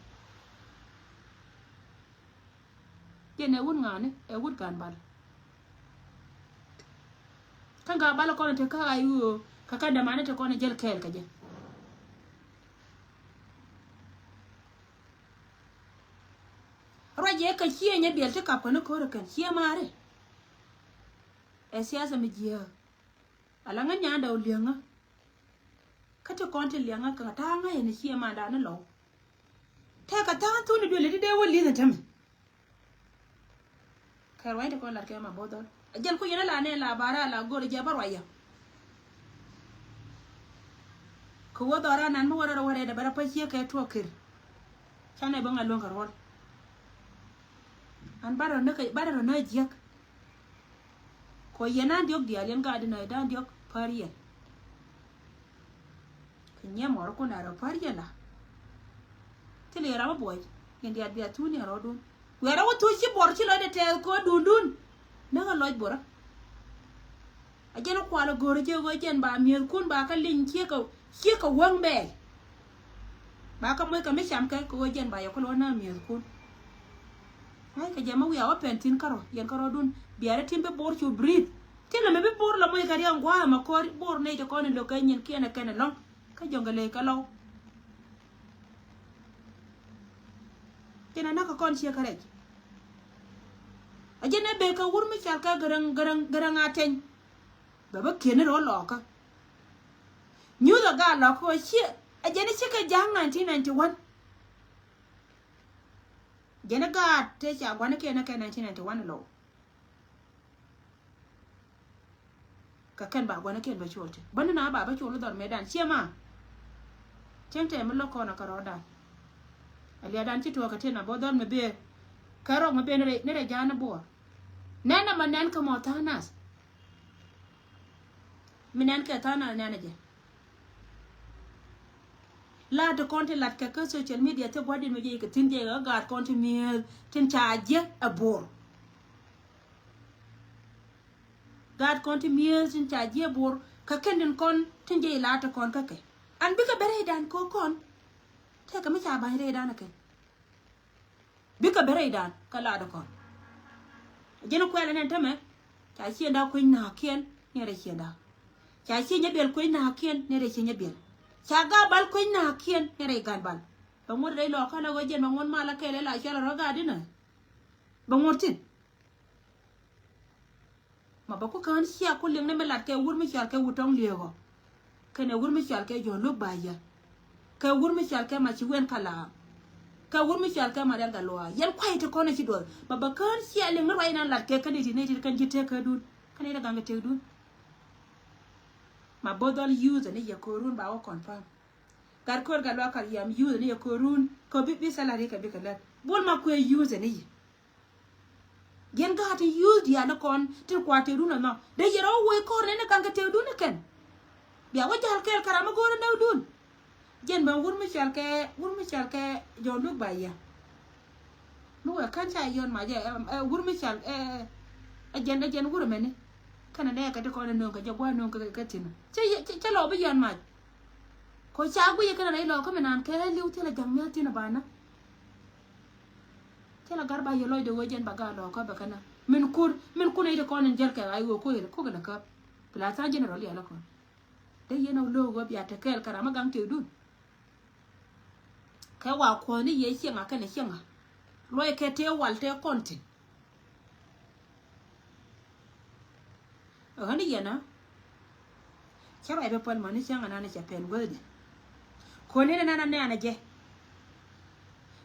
Jɛn ɛ wut ŋa̱a̱ni, ɛ wut gaan bal. Kä gaat bal kɔn te kä a i̱ ɣöö kä kä dämani te kɔn ɛ jäl kɛɛl kɛ jɛ. Ruac jɛ kɛ ciɛ nyɛ biɛl ti kap kɛn i̱ ko̱r ɛ kɛn ciɛ maari. Ɛ siasa mi jiääk. Ala ŋä nyanda ɔ liɛŋä. Kä ti kɔn ti liɛŋä kɛ ta̱a̱ŋä yɛn ciɛ mandan ni lɔw. Tɛkɛ tha̱a̱ŋ thuni duëli ti dee wä li̱th tämɛ. Kɛ ruac ti kɔn lat kɛ ma bo̱o̱th dhɔr. A jɛn ku yɛn a la nɛ la bara la go̱r jɛ bä ruac yɛ. Kɛ wä dhɔra nan mi wä rɛr wä rɛd a bɛ rɛ pa ciek kɛ tuɔk kir. Canɛ bä ŋa luäŋ kɛ ruɔl. An barɛ rɔ näk, barɛ rɔ näk jiäk. Kɔ yɛn an diɔk diaal yɛn gaat inɔ yɛ dan diɔk pär yɛn. Kɛ nyiɛ mɔr kun a rɔ pär yɛn la. Thil yɛ ram a buɔc yɛn diaal bia thun yɛn rɔɔdun. Wiarɛ wä thuc ci buɔr ci lɔcdɛ tɛɛth kɛ wä dundun. Näk a lɔc buɔrä. A jɛn kual a go̱o̱rä jɛ ɣöö jɛn ba mi̱ethkun ba kä liny ciek a, ciek a wäŋ bɛɛl. Ba kä moc kɛ mi cam kɛ kɛ ɣöö jɛn ba yɛ kulɛ wä na mi̱ethkun. Ŋa̱ckɛ jɛ mi wiaa wä pɛn thi̱n kärɔ yɛn kärɔdun. Biarɛ tim bi bor cu breathe. Ti lɛ mi bi bor lɛ moc kɛ riɛk ŋua̱a̱ mɛ kɔr bor nɛy ti kɔn in lo̱k kɛ nyin kiɛn ɛ kɛn ɛlɔ̱ŋ. Kä jɔ̱ŋ kɛ ley kɛ lɔw. Jɛn ɛ näk kɛ kɔn ciek kärɛc. A jɛn ɛ bëë kɛ wur mi cal kɛ gäräŋ, gäräŋ, gäräŋ a teny. Bɛ bä kiɛn ni rɔ lɔɔkä. Nyuuth a gaat lɔɔkä ɣöö ciɛ, a jɛn i̱ cikɛ ja̱a̱ŋ nineteen ninety-one. Jɛn i̱ gaat tëë ca gua̱n i̱ kiɛn i̱ kɛ nineteen ninety-one lɔw. Kɛ kɛn ba gua̱n i̱ kiɛn bä cuɔl ti bä ni na ba bä cuɔl i̱ dhɔr mëëdan ciɛ ma. Cieŋ tɛm mi lo̱k kɔn a kärɔɔdan. A liadan ci tuɔɔk kɛ tin a bä dhɔr mi bëë. Kɛ rɔk mi bëë ni rɛ, ni rɛ ja̱a̱n i̱ buɔɔr. Nɛn nɛmɛ nɛn kä mɔ tha̱a̱ŋ nath. Mi nɛn kɛ tha̱a̱ŋ nath nɛn jɛ. La̱a̱t ti kɔn ti lat kɛ kä social media ti gua̱diɛn mi jɛ kɛ thi̱n jɛ kɛ gaat kɔn ti mi̱eeth tin ca jiɛ ɛ bo̱r. Gaat kɔn ti mi̱eeth tin ca jiɛ bo̱r kɛ kɛn tin kɔn tin jɛ la̱a̱t ti kɔn kä kɛ. An bikɛ bɛ rɛydan kɛ kɔn. Tɛkɛ mi ca ba̱ny rɛydan ɛ kɛn. Bikɛ bɛ rɛydan kä lat kɔn. Ji̱n kuɛlɛ nɛn tämɛ. Ca ciënda kuec na̱a̱kiɛn ni rɛy ciënda. Ca cië nyɛ biɛl kuec na̱a̱kiɛn ni rɛy cië nyɛ biɛl. Ca gat bal kuec na̱a̱kiɛn ni rɛy gat bal. Bɛ ŋuɔ̱t rɛy lɔɔkä lɛ ɣöö jiɛn bɛ ŋuɔ̱t mal a kɛɛl ɛ la cual rɔ gat inä. Bɛ ŋuɔ̱t thi̱n. Ma bä ku kään cia ku liŋ ni mi lat kɛ wur mi cual kɛ wut tɔŋ liek ɔ. Kɛnɛ wur mi cual kɛ Jɔ̱ɔ̱n Luk Ba Yä. Kɛ wur mi cual kɛ ma ci wen ka laam. Kɛ wur mi cual kɛ ma rial ga luaa yɛn kuay ti kɔn ci duɔth. Ma bä kään cia liŋ ni ruac nan lat kɛ kɛn iti ni iti kɛn ci tek kɛ dun kɛn iti gaŋ kɛ tek dun. Ma both all use ni yɛ ko̱o̱run ba wä confirm. Gat ko̱o̱r ga luaa kar yam use ni yɛ ko̱o̱run kɛ bi bi salary kɛ bi kɛ lät bul ma kuɛ use ni yɛ. Yɛn gaat tin yuuth diaal ni kɔn tin kua tëëdun ɛnɔ dee yɛn rɔ wä woi kɔr nɛn ni ka̱n kɛ tëëdun ni kɛn. Bia wä jal kɛɛl kɛ ram mi go̱o̱r ni däwdun. Jɛn bä wur mi cɔal kɛ, wur mi cɔal kɛ Jɔ̱ɔ̱n Luk Ba Yä. Mi wee kän ca yɔn mac ɛ, ɛ, wur mi cɔal ɛ, ɛ, ɛ jɛn, ɛ jɛn wur ɛmɛni. Kɛnɛ nɛ kɛ ti kɔn ɛ nööŋ kɛ jɛ gua̱a̱ nööŋ kɛ, kɛ thi̱n. Cä, cä, cä lɔ bi yɔn mac. Kɔ ca guic kɛn rɛy lɔkä mi naan kɛ liw thilɛ ja̱ŋ mia̱th thi̱n ɛ banä. Thilɛ gar ba yɛ lɔcdɛ ɣöö jɛn ba gaat lɔkä bɛ kɛn. Min kur, min kun ɛ iti kɔn in jäl kɛ ɣa̱c ɣöö koc kokɛ lɛ käp. Pla tha̱a̱ŋ jɛn rɔ lialä kɔn. Dee yɛn ɛ lo̱o̱k ɣöö bia te kɛɛl kɛ ram mi gaŋ tëëkdun. Kɛ wa kuɔ̱thni yɛ cieŋa kɛnɛ cieŋa. Luɔc kɛ tëë wal tëë kɔn thi̱n. Ɣän yɛn ɛ cä ruac bɛ päl mäni cäŋ anan cɛ pɛn guäthni. Kɔn in anan anɛ̈ɛ̈n ɛ jɛ.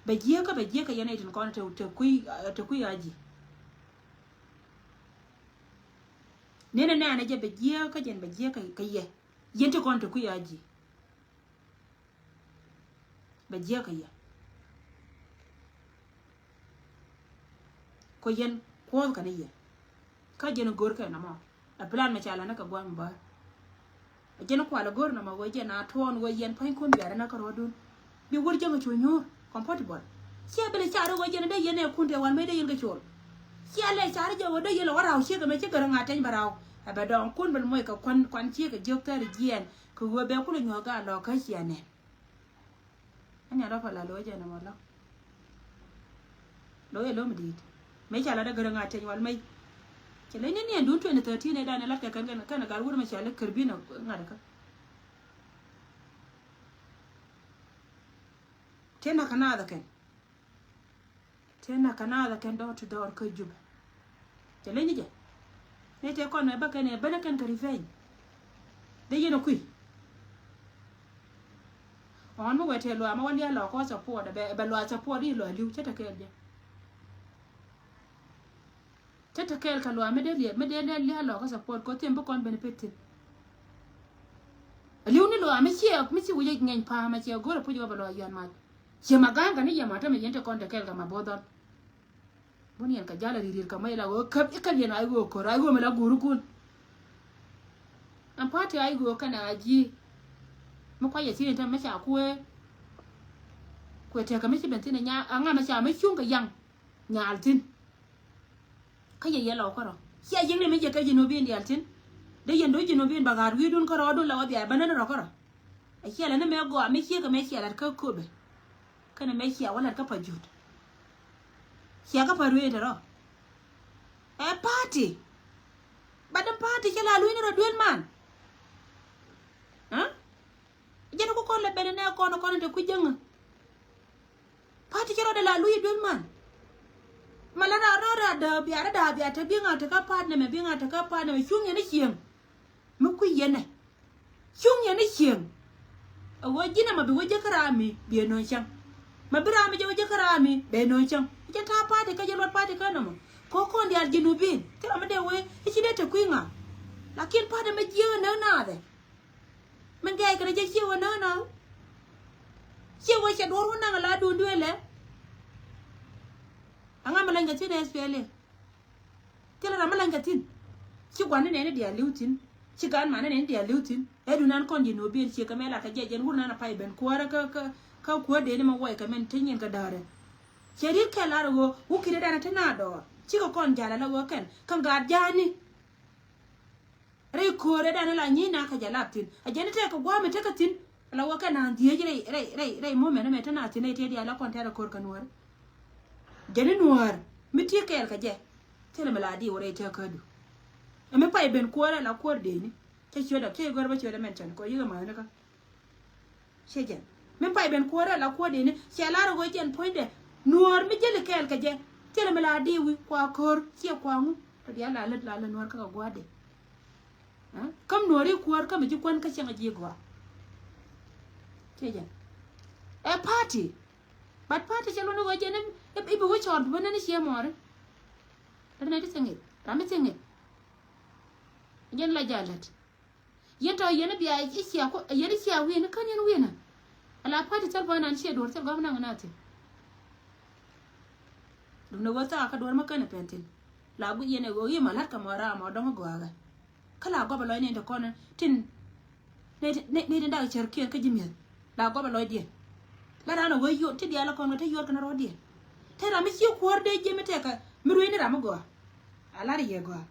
Bɛ jiääk kä bɛ jiääk kɛ yɛn ɛ tin kɔn te, te kui̱, te kui̱ a ji̱. Nin anɛ̈ɛ̈n ɛ jɛ bɛ jiääk kä jɛn bɛ jiääk kɛ, kɛ yɛ. Yɛn ti kɔn te kui̱ a ji̱. Bɛ jiäkä yɛ. Kɔ yɛn kuɔth kɛn yɛ. Kä jɛn go̱r kɛ nɔmɔ. Ɛ plan mɛ ca lanä kɛ guam bä. Ɛ jɛn kual ɛ go̱r nɔmɔ ɣöö jɛn a tuɔɔn ɣöö yɛn pua̱nykun biarɛ na kärɔɔdun. Bi wur jäŋ cu nyuur comfortable. Ciɛ bi lɛ car ɣöö jɛn dee yɛn ɛ kun tɛ wal mëë dee yɛn kɛ col. Ciɛ lɛ car jɛ ɣöö dee yɛn lɛ wä raw ciek ɛmɛ ci gär ŋa̱t teny bɛ raw. Ɛ bɛ dɔɔŋ kun bɛ lɛ moc kɛ kuan, kuan ciek kɛ jiök thɛr jiɛɛn kɛ ɣöö bɛ kun ɛ nyuɔ̱k gaa lɔk kä ciɛ nɛn. Ɛ nya dɔ̱ pɛ la lo̱c ɛn ɛmɔ lɔ. Lo̱c ɛ lo̱m di̱i̱t. Mëë ca lat ɛ gär ɛ ŋa̱t teny wal mec. Cɛ leny ni niɛn duun twenty thirteen ɛ dan ɛ lat kɛ kɛn kɛn kɛn ɛ gat wur mɛ ca lɛ kär bi̱n ɛ ŋa̱t ɛ kä. Tëë nak kɛ naath ɛ kɛn. Tëë nak kɛ naath ɛ kɛn door to door kä Jubɛ. Cɛ leny ni jɛ. Ni tëë kɔn ɛ bä kɛn ɛ ben ɛ kɛn kɛ revenge. Dee yɛn ɛ kui̱. Ɣɔn mi wee tëë luaam ɛ wä lia̱a̱ lɔɔkä wä support ɛ bɛ, bɛ luaam support i̱ luaam li̱w cä te kɛɛl jɛ. Cä te kɛɛl kɛ luaam mi dee lia̱a̱, mi dee lia̱a̱ lɔɔkä support kɛ thi̱n bi kɔn benefit thi̱n. Ɛ li̱w ni luaam mi ciɛ, mi ci wi̱c ɛ ŋɛny pa̱a̱m ɛ ciɛ go̱r ɛ puc ɛ wä bɛ luaam yɔ̱a̱n mac. Ciɛ ma ga̱a̱ŋ kɛ ni yɛ ma tämɛ yɛn te kɔn te kɛɛl kɛ ma bo̱o̱th dhɔl. Bun yɛn kɛ jal a ri̱r ri̱r kɛ mec la ɣöö käp i̱ käp yɛn a i̱ ɣöö ko̱r a i̱ ɣöö mi la guurikun. Ɛn pa̱a̱ti a i̱ ɣöö kɛnɛ a ji̱ mi kuac yɛ thi̱n i̱ te mi ca kuëë. Kuëë tɛkɛ mi ci ben thi̱n i̱ nya a ŋa mi ca mi cuŋ kɛ yaŋ nyaal thi̱n. Kä yɛ yɛ lɔw kärɔ cia yiëŋni mi jɛ kɛ ji̱ nuɔ̱ɔ̱p in diaal thi̱n. Dee yɛn do̱c ji̱ nuɔ̱ɔ̱p in bɛ ɣa̱a̱t wi̱i̱dun kärɔɔdun la wä bia bä nän rɔ kärɔ. A cia lɛ ni mɛ gɔaa mi ciek kɛ mɛ cia lat kä köpɛ. Kɛnɛ mɛ cia wä lat kä pa jut. Cia kä pa ruëë tɛ rɔ. Ɛ pa̱a̱ti. Bat däm pa̱a̱ti cɛ la luny ni rɔ duel man. Aa? Jɛn ku kɔn lɛ ben nɛ kɔn kɔn te ku jäŋä. Pa̱a̱ti cɛ rɔ de la luny duel man. Ma la ra rɔ ra dääp bia ra dääp bia te biŋa te kä pa̱a̱t nɛmɛ biŋa te kä pa̱a̱t nɛmɛ cuŋ yɛn ni cieŋ. Mi kui̱ yɛn nɛ. Cuŋ yɛn ni cieŋ. A wä ji̱n ama bi wä jek kä raam mi biɛ no̱o̱ŋ cäŋ. Ma bi raam mi jɛ wä jek kä raam mi bɛ no̱o̱ŋ cäŋ. Jɛ ta̱a̱ pa̱a̱ti kä jɛ luɔt pa̱a̱ti kä nɔmɔ. Kɔ kɔn diaal ji̱ nuɔ̱ɔ̱p in thil ram mi dee wee i̱ ci dee te kui̱ ŋa̱. Lakin pa̱a̱ti mɛ jiääk näk naathɛ. Min gɛɛc kɛnɛ jɛ ciɛ wä näk naath. Ciɛ wä cɛ duɔ̱ɔ̱r wä naŋ a la duun duëël lɛ. Aŋa mi lany kɛ thi̱n ɛ S P L A. Thilɛ ram mi lany kɛ thi̱n. Ci gua̱n ni nɛni diaal li̱w thi̱n. Ci gaan man ni nɛni diaal li̱w thi̱n. Ɛ dunan kɔn ji̱ nuɔ̱ɔ̱p in ciek kɛ mɛ lat kɛ jɛ jɛn wur nan a pay ben kuäärä kä kä kä kuäär dee ni mɛ wuɔy kɛ mɛn te nyin kɛ däärɛ. Cɛ riet kɛ lar ɣöö wä ki̱t ɛ danɛ te na dɔɔr cikɛ kɔn jal ala ɣöö kɛn kä gaat ja̱a̱ni. Rɛy köörɛ danɛ la nyi̱i̱n na kä jɛ lap thi̱n a jɛn ni tɛk kɛ gua̱a̱mɛ tekɛ thi̱n. Ala wä kɛ naath dhieec rɛy rɛy rɛy rɛy mumɛn ɛmɛ te naath thi̱n rɛy tiet diaal la kɔn tɛ̈r ɛ ko̱r kɛ nuäär. Jɛn i̱ nuäär mi ti̱i̱ kɛɛl kɛ jɛ. Thilɛ mi la diw rɛy tëë kädu. Ɛ mi pay ben kuäärä la kuäär dëëcni. Cä ciötdä kiɛ gör bä ciötdä mɛn cɔn kɔ yikɛ ma̱thnikä. Ciɛ jɛn mi pay ben kuäärä la kuäär dëëcni cɛ lar ɛ ɣöö jɛn puɔ̱nydɛ. Nuäär mi jäli kɛɛl kɛ jɛ. Thilɛ mi la diwi kua ko̱r ciɛ kua ŋu. Tɔ diaal la lät la lät nuäär kä kɛ gua̱a̱r dee. Aa? Käm nuɔ̱ɔ̱ri kuäär käm ji̱ kuän kä cieŋ a ji̱ gɔaa. Ciɛ jɛn. Ɛ pa̱a̱ti. But pa̱a̱ti cɛ luɔ̱n i̱ ɣöö jɛn i̱ bi wä cɔɔr bi wä nɛn i̱ ciɛ mɔɔri. Ram mi thiŋ i̱ ram mi thiŋ i̱. Jɛn la jaa lät. Yɛn tɔ yɛn i̱ bia i̱ cia ku yɛn i̱ cia wi̱i̱ni kän yɛn wi̱i̱ni. Ala pa̱a̱ti thil bä nan ciɛ duɔ̱ɔ̱r thil gɔm naŋ na thi̱n. Duundɛ ɣöö thaak kä duɔ̱ɔ̱r mä känɛ pɛn thi̱n. La guic yɛn ɛ ɣöö i̱ ma la̱t kɛ mɔ raam ɔ dɔ̱ŋ i̱ gɔaakä. Kä la gɔpɛ lɔcni in te kɔn tin ni tin dak cärkiɛn kä ji̱ mi̱eth. La gɔpɛ lɔcdiɛn. La raan ɛ ɣöö yuɔt ti diaal ɛ kɔn kɛ te yuɔt kɛn rɔɔdiɛn. Te ram mi cie kuäär dee jiɛ mi tɛkɛ mi ruecni ram mi gɔaa. A lar yɛ gɔaa.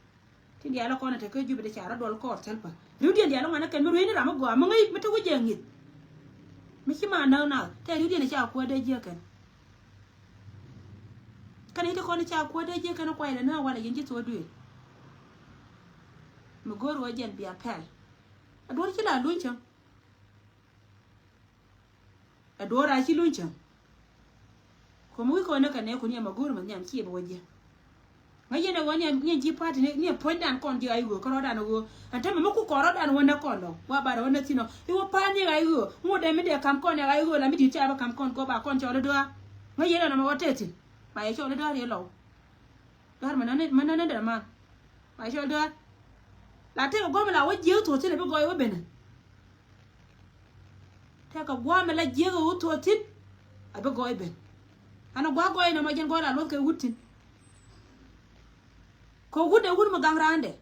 Tin diaal ɛ kɔn ɛ te kä Jubɛ dee ca rɔ duɔl kɔɔr thil pä. Riwdiɛn diaal ɛ ŋuan ɛ kɛn mi ruecni ram mi gɔaa mi ŋäc mi te wä jɛ ŋi̱th. Mi ci ma näk nath te riwdiɛn ɛ ca kuäär dee jiɛ kɛn. Kɛn i̱ ti kɔn i̱ ca kuäär dee jiɛ kɛn kuay lɛ nä walɛ yɛn ji̱ thuɔ̱ɔ̱duëël. Mi go̱o̱r wä jɛn bia pɛl. Ɛ duɔ̱ɔ̱r ci la luny cäŋ. Ɛ duɔ̱ɔ̱r a ci luny cäŋ. Kuɔm wi̱i̱ kɔn ni kɛ nɛɛkun yɛ ma go̱o̱r ma nhiam ci yɛ bi wä jiɛ. Ŋäc yɛn ɛ ɣöö ni ɛ ji̱ pa̱a̱ti ni ɛ puɔ̱nydan kɔn ji̱ a i̱ ɣöö kä rɔ̱dan ɣöö ɛn tämɛ mi ku kɔn rɔ̱dan wä näk kɔn lɔ wa bar ɛ wä näk thi̱n ɔ i̱ wä pa̱a̱n ni ɛ ɣöö ŋot dee mi dee ka̱m kɔn ɛ ɣöö la mi di̱i̱t ca bä ka̱m kɔn kɔ ba kɔn cɔl i̱ dɔ̱a̱r. Ŋäc yɛn ɛn ɔmɔ wä tëë thi̱n ba yɛ cɔl i̱ dɔ̱a̱r yɛ lɔw. Dɔ̱a̱r mɛ nani mɛ nani dee man ba yɛ cɔl dɔ̱a̱r. La tëëkɛ gua̱a̱mɛ la wä jiääk thuɔ̱ɔ̱th thi̱n ɛ bi gɔɔy wä benɛ. Tëëkɛ gua̱a̱mɛ la jiääk ɛ wä thuɔ̱ɔ̱th thi̱n ɛ bi gɔɔy ben. An ɛ gua̱a̱k gɔɔy nɔmɔ jɛn gɔɔy la luɔ̱th kɛ wut thi̱n. Kɛ wut ɛ wut mi gaŋ raandɛ.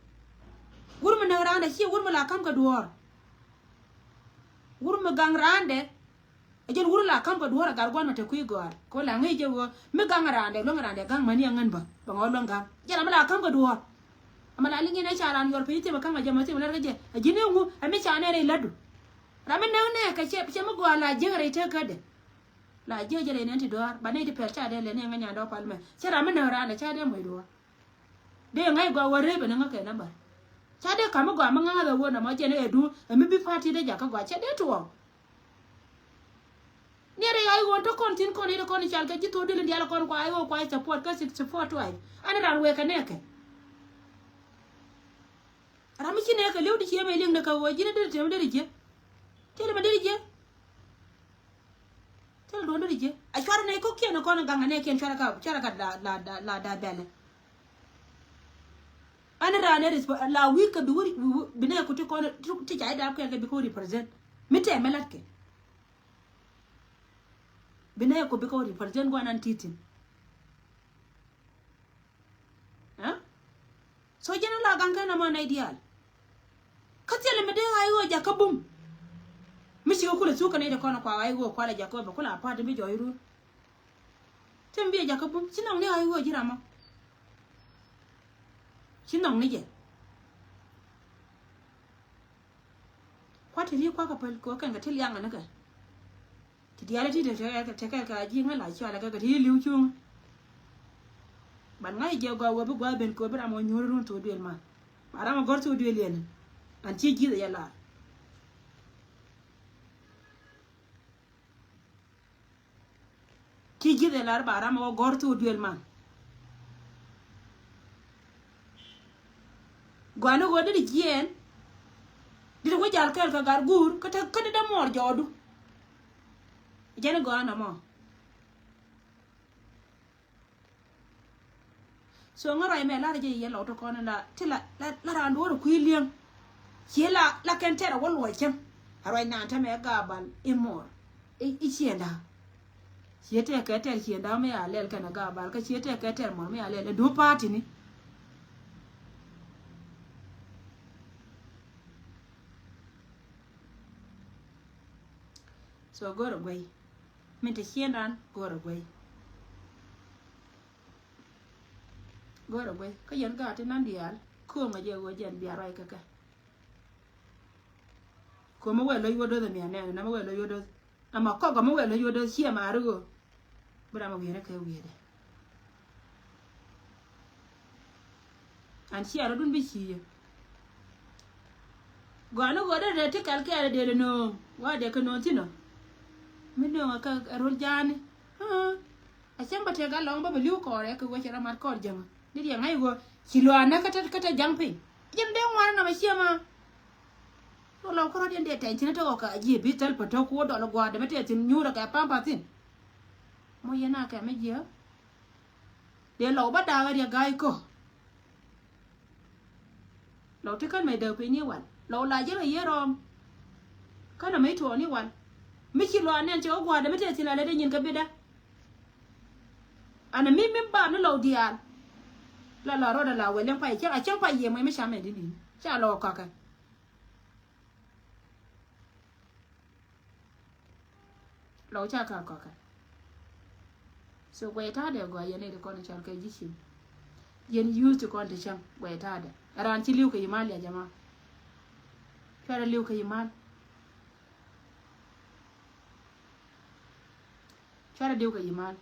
Wut mi näk raandɛ ciɛ wut mi la ka̱m kɛ duɔ̱ɔ̱r. Wur mi gaŋ raandɛ. Ɛ jɛn wur la ka̱m kɛ duɔ̱ɔ̱r a gar gua̱n mɛ te kui̱ gɔaar kɛ wä la ŋäc jɛ ɣöö mi gaŋ raandɛ luäŋ raandɛ gaŋ mäni a ŋän bä bɛ ŋɔɔl luäŋ gaŋ. Jɛn amɛ la ka̱m kɛ duɔ̱ɔ̱r. Amɛ la liŋ in ɛ ca raan yuɔr piny thiep ɛ ka̱m a jɛ mɛ thiep ɛ lɛr kɛ jɛ ɛ ji̱n iŋu ɛ mi ca nɛn rɛy lätdu. Ram mi näk nɛɛkɛ cɛ cɛ mi gɔaa la jiäk rɛy tekädɛ. La jiäk jɛ rɛy nɛn ti dɔ̱a̱r ba nɛy ti pɛl ca dee lɛ ni ɛ ŋäc nyandɛ wä pal mɛ cɛ ram mi näk raandɛ ca dee muɔc duɔ̱ɔ̱r. Dee ŋa̱c gɔaa wä rep ɛn ŋäkɛ namba. Ca dee ka̱m mi gɔaa mi ŋa̱th ɛ wä nɔmɔ jɛn ɛ duŋ ɛ mi bi party dee jakä gɔaa cɛ dee tuɔɔk. Niɛrɛ ya iwon te kɔn thin kɔn ite kɔn ical kɛ ji̱ thok dil in dial kɔn kua iwon kua support kä six support tuay. Ani ran wek kɛ nɛkɛ. Ram mi ci nɛkɛ liw di cie mɛ liŋ ni kɛ wä ji̱n diri tem diri jiɛ. Tili mɛ diri jiɛ. Tili duɔn diri jiɛ a cuarɛ nɛ kok kiɛn kɔn gaŋ a nɛkiɛn cuarɛ ka cuarɛ ka la la la la da bɛlɛ. Ani ran ɛ resp la wik kɛ bi wä bi nɛ kuti kɔn ti ca idap kɛn kɛ bi kɛ wä represent. Mi tɛmɛ lat kɛ. Bi nɛ ko bi kɛ wä represent guanan titin. Ɛ? So jɛn la gaŋ kɛn ama nɛ diaal. Kä thilɛ mi dee ɣa̱c ɣöö jakä bum. Mi cikɛ kulɛ thuk kɛ nɛy ti kɔn kua ɣa̱c ɣöö kualɛ jakä bɛ kulɛ a pa̱a̱t mi jɔɔc run. Ti mi bi a jakä bum ci nhɔk ni ɣa̱c ɣöö ji̱ ramɔ. Ci nhɔk ni jɛ. Kuat ti ri kuakä päl kɛ kɛn kɛ ti liaŋ kɛ ni kɛ. Ti diaal ti te te kɛ ka ji̱ ŋä la cualɛ kɛ kɛ ti li̱w cuŋ. Ban ŋa̱c jɛ gɔaa wä bi gua̱a̱th ben kɛ wä bi ram wä nyuur run thok duël man. Ba ram wä gɔ̱r thok duël yɛn. An ci ji̱th yɛ lar. Ci ji̱th yɛ lar ba ram wä gɔ̱r thok duël man. Gɔaa ni ɣöö dee di jiɛɛn. Dee di wä jal kɛɛl kɛ gar guur kä te kä dee dee muɔɔr jɔɔdu. Jɛn gɔaa nɔmɔ. So ŋä ruac mɛ lar jɛ yɛ lɔw ti kɔn la ti la la la ran duɔr kui̱ liɛŋ. Cie la la kɛn tɛr a wä luɔc cäŋ. A ruac naan tämɛ Gabal i̱ mɔr i̱ ciënda. Cie tɛk kɛ tɛr ciënda mi a lɛl kɛn a Gabal kä cie tɛk kɛ tɛr mɔr mi a lɛl ɛ duɔ̱p pa̱a̱tini. So go̱rɛ guey. Min te ciëndan go̱rɛ guey. Go̱rɛ guey kä yɛn gaat ti nan diaal ko̱o̱ŋ a jɛ ɣöö jɛn bia ruac kɛ kɛ. Ko̱o̱m mi wɛl lo̱c wä do̱th ɛ mia̱ nɛn na mi wɛl lo̱c wä do̱th. Ama kɔk mi wɛl lo̱c wä do̱th ciɛ maari ɣöö bi ram a wi̱i̱rɛ kɛ wi̱i̱rɛ. An ciɛ rɔ̱dun bi ci yɛ. Gɔaa ni ɣöö dee rɛt ti kɛl kɛɛl dee dee nööŋ wa dee kɛ nööŋ thin ɔ. Mi nööŋ ɛ kɛ rol ja̱a̱ni. A cäŋ bä tëë gal lɔŋ bä bɛ li̱w kɔɔrɛ kɛ wecɛ rɔ mat kɔɔr jäŋä. Ni riɛŋ ŋa̱c ɣöö ci luaanä kä te kä te ja̱ŋ piny. Jɛn dee ŋuan ɛnɔmɛ ciɛ ma. Rɔ lɔw kärɔ̱ diɛn dee tɛny thin ɛ te ɣɔkä a jiɛ bi thäl pä tɔ̱ kuɔ dɔl ɛ gua̱a̱r dee mɛ tɛth thin nyuurɛ kɛ pampers thin. Mɔ yɛn a kɛ mɛ jiɛ. Dee lɔw bä da̱a̱k ɛ riɛk ga̱a̱c kä. Lɔw ti kän mɛ däk piny ni wal lɔw la jiɛl kɛ yiee rɔɔm. Kän mɛ tuɔɔk ni wal mi ci luaak nɛn cɛ wä gua̱a̱r dee mi tɛth thin la lɛ dee nyin kä bitdä. An mi min bap ni lɔw diaal. La la rɔɔdɛ la wɛl liɛŋ pay cäŋ a cäŋ pay yiëë mɔc mi ca mɛ di ni̱n ca lɔw kakä. Lɔw ca ka kɔkä. So guɛy ta̱a̱dɛ gɔaa yɛn ɛ ti kɔn i̱ cal kɛ ji̱ cim. Yɛn yuth ti kɔn ti cäŋ guɛy ta̱a̱dɛ. Ɛ raan ci li̱w kɛ yimal ya jama. Cuarɛ li̱w kɛ yimal. Cuarɛ li̱w kɛ yimal.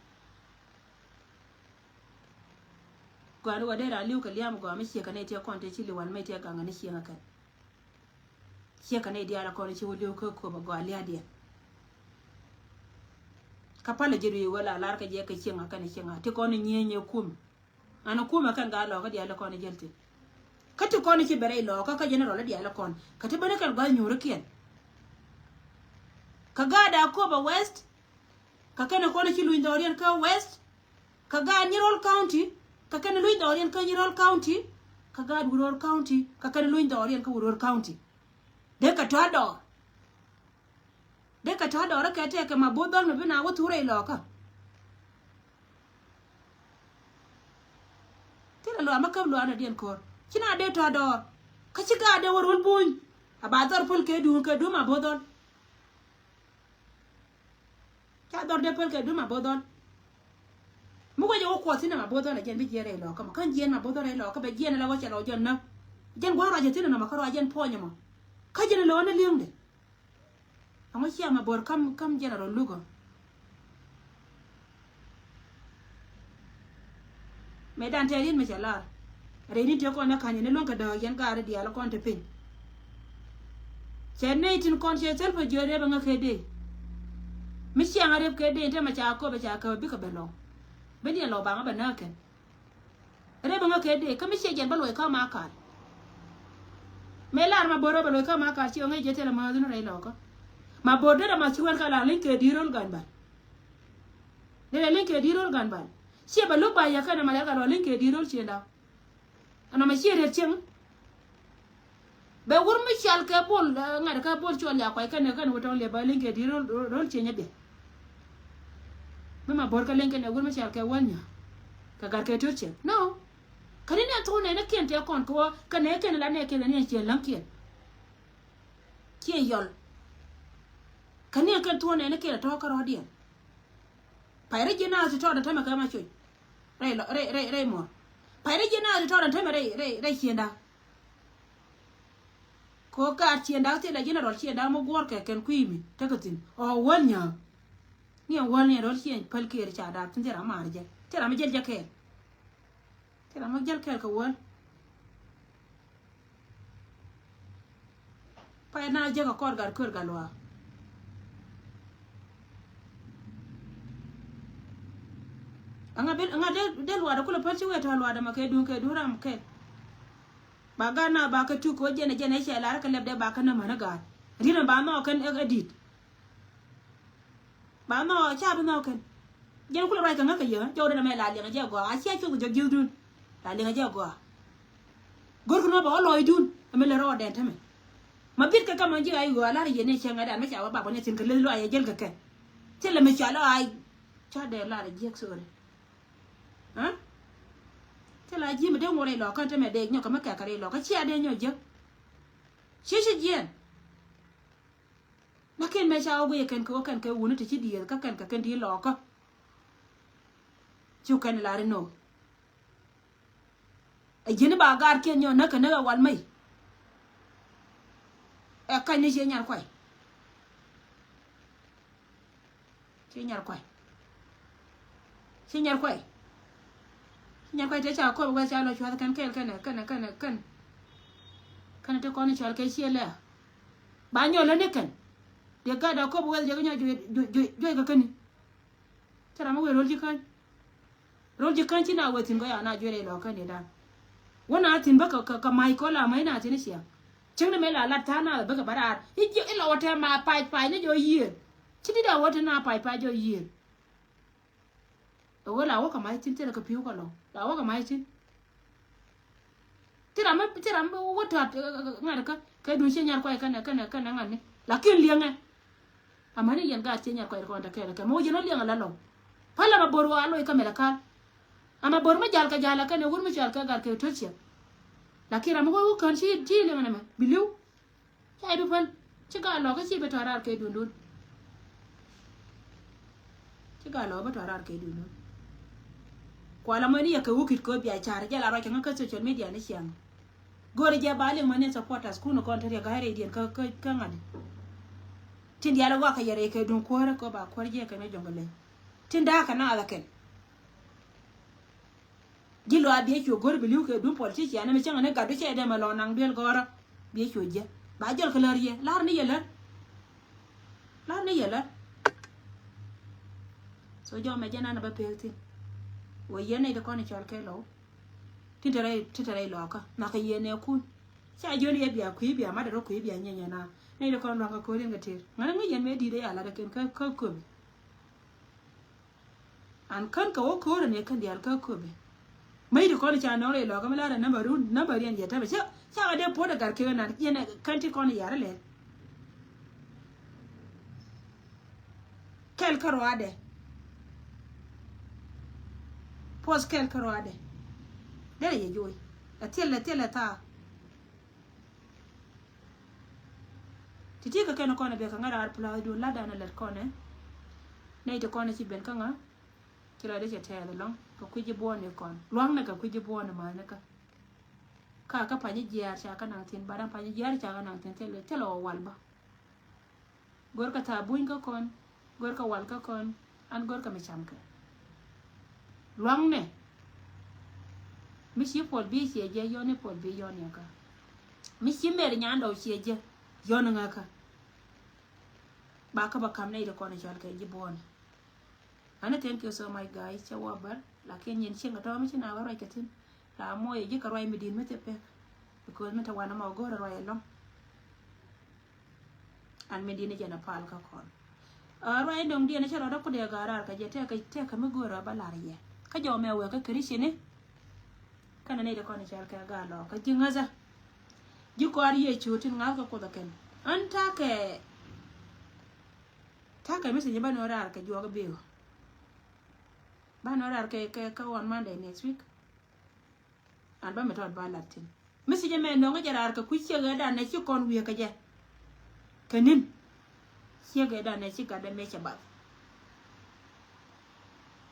Gɔaa ni wä dee raan li̱w kɛ liam gɔaa mi ciek kɛ nɛy tiɛ kɔn ti ci li̱w an mɛy tiɛ gaŋ ani cieŋ akɛn. Ciek kɛ nɛy diaal akɔn ci wä li̱w kä köp agɔaa lia̱a̱diɛn. Kä palä ji̱ ri wä la lar kɛ jɛ kɛ cieŋ akɛn cieŋ a ti kɔn nyiee nyɛ kum. An kum akɛn gaa lɔkä diaal kɔn jäl thin. Kä ti kɔn ci bɛ rɛy lɔkä kä general diaal kɔn kä ti bäni kɛn gua̱th nyuurikiɛn. Kä gaat Akobo West. Kä kɛn kɔn ci luny dhɔriɛn kä West. Kä gaat Nyirol County. Kä kɛn luny dhɔriɛn kä Nyirol County. Kä gaat Uror County. Kä kɛn luny dhɔriɛn kä Uror County. Dee kɛ tɔ̱ dɔɔr. Dee kɛ tɔ̱ dɔɔr kɛ tɛk kɛ ma bo̱th dhɔl mi bi na wä thurɛ ilɔkä. Thilɛ luaak mi käp luaak ni diɛn ko̱r ci na dee tɔ̱ dɔɔr. Kä ci gaat dee wä rol buny. A ba dhɔr päl kɛ duun kɛ duun ma bo̱th dhɔl. Dhɔr dee päl kɛ duŋ Mabo̱o̱r Dhɔl. Mi wec ɛ wä kuɔth thi̱n ɛ Mabo̱o̱r Dhɔl ɛ jɛn bi jiɛn rɛy lɔkä mɔ. Kä jiɛn Mabo̱o̱r Dhɔl rɛy lɔkä bɛ jiɛn ɛ la wä cɛ lɔ jɔn näk. Jɛn gua̱a̱r ruac ɛ thi̱n ɛ nɔmɔ kä ruac jɛn puɔ̱ny ɛmɔ. Kä jɛn ɛ lo̱o̱n ɛ li̱eŋdɛ. Ɛŋu cia Mabo̱o̱r ka̱m, ka̱m General Lugɔ? Mëë dan tɛɛr in mi cɛ lar. Rɛy ni tëë kɔn ɛ ka̱ny ni luäŋ kɛ dääk yɛn gaari diaal kɔn te piny. Cɛ nɛy tin kɔn cɛ thil pä jiöt rep ɛŋä kɛ dee. Mi ciaŋ a rep kɛ dee in te mɛ ca köp ɛ ca käp bikɛ bɛ lɔw. Bi diɛn lɔw baŋä bɛ nääk kɛn. Rep ɛŋä kɛ dee kä mi ciɛ jɛn bä luɔc kä Makal. Mëë lar Mabo̱o̱r bä luɔc kä Makal ci ɣä ŋäc jɛ thilɛ määth in rɛy lɔkä. Mabo̱o̱r derɛ ma ci wän ka la li̱ny kɛ di̱i̱t ro̱l gan bal. Derɛ li̱ny kɛ di̱i̱t ro̱l gan bal. Ciɛ bɛ lo̱k ba yɛ kɛn ɛmɛ lɛl ka lɔ li̱ny kɛ di̱i̱t ro̱l ciënda. Ɛnɔ mɛ ciɛ rɛt cieŋ. Bɛ wur mi cal kɛ bol, eh, ŋa̱t kɛ bol cuɔl ya kuay kɛn kɛn wä tɔŋ liɛ ba li̱ny kɛ di̱i̱t ro̱l, ro̱l, ro̱l ciënyä biɛ. Mi Mabo̱o̱r kɛ li̱ny kɛn wur mi cal kɛ wäl nyä. Kɛ gat kɛ tiöt cieŋ. No. Kä ni nɛ thok nɛnɛ kiɛn tɛ kɔn kɛ wä kɛ nɛ kɛn la nɛ kɛn ni ciɛ läŋ kiɛn. Ciɛ yɔl. Kä ni kɛn thok nɛnɛ kiɛn tɔ̱ kä rɔ̱diɛn. Pay rɛy ji̱ naath ti tɔɔdɛ tämɛ kɛ ma cuny. Rɛy lɔ, rɛy, rɛy, rɛy muɔr. Pay rɛy ji̱ naath ti tɔɔdɛ tämɛ rɛy, rɛy, rɛy ciënda. Kɛ ɣöö gaat ciënda thilɛ General ciënda mi guɔ̱ɔ̱rkɛ kɛn kui̱ mi tekɛ thi̱n. Ɔ wäl nyääk. Ni ɛn wäl ni ɛn rɔl ciëny päl kiɛɛr ca daap thi̱n thil ram maar jɛ. Thil ram mi jäl jɛ kɛɛl. Thil ram mi jäl kɛɛl kɛ wäl. Pay na jek a kɔr gat kör gat luaak. Aŋa bi, aŋa del, del luaak kulɛ päl ci wee tɔ̱ luaak dämɛ kɛ duŋ kɛ duŋ ram kɛ. Ba gat na ba kɛ tuk kɛ wä jɛnɛ jɛnɛ cɛ lar kɛ lɛp dee ba kɛ nä män a gat. Riet mɛ ba nhɔk kɛn ɛ, ɛ di̱t. Ba nhɔk ca bi nhɔk kɛn. Jɛn kulɛ ruac kɛ ŋäk kɛ yɛ jɔw dee nɛ mɛ la liɛŋ jɛ gɔaa a cia cuth jɛ gi̱thdun. La liɛŋ jɛ gɔaa. Go̱rkɛ nɔ bɛ wä lɔcdun ɛmɛ lɛ rɔɔdɛn tämɛ. Ma bit kɛ kɛ ma ji̱ a i̱ ɣöö a lar yɛn ni cäŋ a dan mi ca wä bak bä ni thi̱n kɛ leth lɔaac a jäl kɛ kɛn. Thilɛ mi ca lɔaac. Ca dee lar a jiäk, sorry. Aa? Thilɛ a ji̱ mi dee ŋuɔt rɛy lɔkä tämɛ dee nyɔk kɛ mi kɛk kɛ rɛy lɔkä cia dee nyɔk jiäk. Ci ci jiɛn. Lakin mëë ca wä guiyɛ kɛn kɛ wä kɛn kɛ wuni ti ci diëëth kä kɛn kɛ kɛn ti lɔɔkä. Cu kɛn lar inɔ. Ɛ ji̱n ba gaarkiɛn nyɔ näk kɛ näk ɛ wal mɛy. Ɛ ka̱ny ni ciɛ nyar kuay. Ciɛ nyar kuay. Ciɛ nyar kuay. Ciɛ nyar kuay te ca kop wɛth ca lɔ cuath kɛn kɛɛl kɛn kɛn kɛn kɛn. Kɛn te kɔn i̱ cɔal kɛ ciɛ lɛ̈. Ba nyɔl lä ni kɛn. Diɛ gat a kop wɛth jɛ kɛ nyɔ juɔc, juɔc, juɔc, juɔc kɛ käni. Cɛ ram mi wee ro̱l ji̱ käny. Ro̱l ji̱ käny ci na wee thi̱n kɔ ya na juɔc rɛy lɔ käni dan. Wä na thi̱n bä kɛ, kɛ, kɛ mac kɔ la mac na thi̱n i̱ ciaŋ. Cieŋni mëë la lat tha̱a̱ŋ na bä kɛ bä raar. I̱ ji̱ i̱ lɔ wä tɛm ma pac pac ni jɔ yiëër. Ci di̱t a wä te na pac pac jɔ yiëër. Ɛ ɣöö la wä kɛ mac thi̱n thilɛ kɛ pi̱w kɛ lɔ̱ŋ la wä kɛ mac thi̱n. Thil ram mi, thil ram mi wä tɔ̱a̱t ŋa̱t kä kɛ duŋ ciɛ nyar kuay kɛnɛ kɛnɛ kɛnɛ ŋa̱t ni. Lakin liɛŋɛ. Amäni yɛn gaat ciɛ nyar kuay kɔn te kɛɛl kɛ mɛ wä yɛn wä liɛŋɛ la lɔ̱ŋ. Pälɛ ma bo̱r wä a loc kä mɛlɛ ka̱l. Ama bo̱r mi jal kɛ jal kɛnɛ wur mi cual kɛ gat kɛ to̱l ciɛ. Lakin ram mi wä wä kään ci ci liɛŋɛ nɛmɛ bi li̱w. Ca i̱ bi päl ci gaa lɔkä ci bi tɔ̱ raar kɛ dundun. Ci gaa lɔkä bi tɔ̱ raar kɛ dundun. Kuala mɔni yɛ kɛ wukit kɛ bia car jɛ la ruac kɛ ŋä kä social media ni ciaŋ. Go̱o̱ri jɛ ba liŋ mɔni supporters kun kɔn te riɛ gaa rɛy diɛn kä kä kä ŋa̱di. Tin diaal wakɛ yɛ rɛy kɛ dun kuäärä kɛ ba kuäär jɛ kɛ mɛ jɔŋ kɛ leny. Tin da̱a̱ kɛ naath akɛn. Ji̱ luaak biɛ cuɔ go̱r bi li̱w kɛ duŋ politician ɛmɛ cäŋɛ ni gat ducɛ dee mɛ lɔ naŋ duel gɔ̱rä. Biɛ cuɔ jiɛ ba jɔl kɛ lär yɛ lar ni yɛ lär. Lar ni yɛ lär. So jɔmɛ jɛ nan a bä pek thin. Wä yɛn nɛy ti kɔn i̱ cɔl kɛ lɔw. Tin te rɛy, tin te rɛy lɔkä nhɔkɛ yɛn nɛ kun. Ca jiɔn yɛ bia kui̱ bia mat rɔ kui̱ bia nyɛnyɛ na nɛy ti kɔn luaŋ kɛ ko̱r in kɛ ter ŋa̱n ŋäc yɛn mɛ di̱t ɛ ya lat ɛ kɛn kä kä köpi. An kän kɛ wä ko̱rä ni kän diaal kä köpɛ. Mäc ti kɔn ca nɔŋ rɛy lɔkä mi lar ɛ namba run namba riɛn yɛ tämɛ ca ca kɛ dee puɔt ɛ gat kek nan yɛn kän ti kɔn yar ilɛl. Kɛl kä ruaadɛ. Puɔth kɛl kä ruaadɛ. Derɛ yɛ joc ɛ thilɛ thilɛ thaa. Ti̱ti̱ kɛ kɛn kɔn ɛ bɛ kɛ ŋa̱ raar pula̱a̱th duun lat dan ɛ lät kɔn ɛ. Nɛy ti kɔn ci ben kä ŋa? Ci la dee cɛ tɛɛth ɛlɔ̱ŋ kɛ kui̱ ji̱ buɔɔni kɔn. Lua̱ŋnɛ kɛ kui̱ ji̱ buɔɔni ma̱a̱nɛ kä. Ka kä pa̱ny ji̱ jiaar ca kä naŋ thi̱n, ba da̱ŋ pa̱ny ji̱ jiaar ca kä naŋ thi̱n, thilɛ, thilɛ wä wal bä. Go̱rkɛ tha̱a̱ buny kä kɔn, go̱rkɛ wal kä kɔn, an go̱rkɛ mi camkɛ. Lua̱ŋnɛ. Mi ci puɔl bi ciɛ jɛ, yɔni puɔl bi yɔni kä. Mi ci mer nyandɔw ciɛ jɛ, yɔni ŋä kä. Ba kä ba kam nɛy ti kɔn cɔal kɛ ji̱ buɔɔni. Ani thank you so much guys, cɛ wä bär, lakin nyin cieŋ kɛ tɔɔ mi ci na wä ruac kɛ thi̱n. La moc ji̱ kɛ ruac mi di̱i̱t mi thil pek. Because mi te wanɛ mɔ go̱o̱rɛ ruac ɛlɔ̱ŋ. An mi di̱i̱t ni jɛn a pal kä kɔn. A ruac in do̱ŋ diɛn cɛ rɔɔdä kudɛ ga̱a̱ raar kɛ jɛ tɛkɛ, tɛkɛ mi go̱o̱rɛ ba lar yɛ. Kä jɔmɛ wek kä Krithiani. Kɛnɛ nɛy ti kɔn cɔal kɛ gaa lɔ kä ji̱ ŋäthä. Ji̱ kɔaar Yecu tin ŋa̱th kɛ Kuoth ɛ kɛn. An takɛ, takɛ message banɛ wä raar kɛ juɔk bi̱i̱. Banɛ wä raar kɛ, kɛ, kɛ on Monday next week. An ba mi tɔt ba lat thi̱n. Message mɛ nöŋä jɛ raar kɛ kui̱ ciek ɛ danɛ ci kɔn wiee kɛ jɛ. Kɛ ni̱n. Ciek ɛ danɛ ci gatdɛ mëë cɛ bath.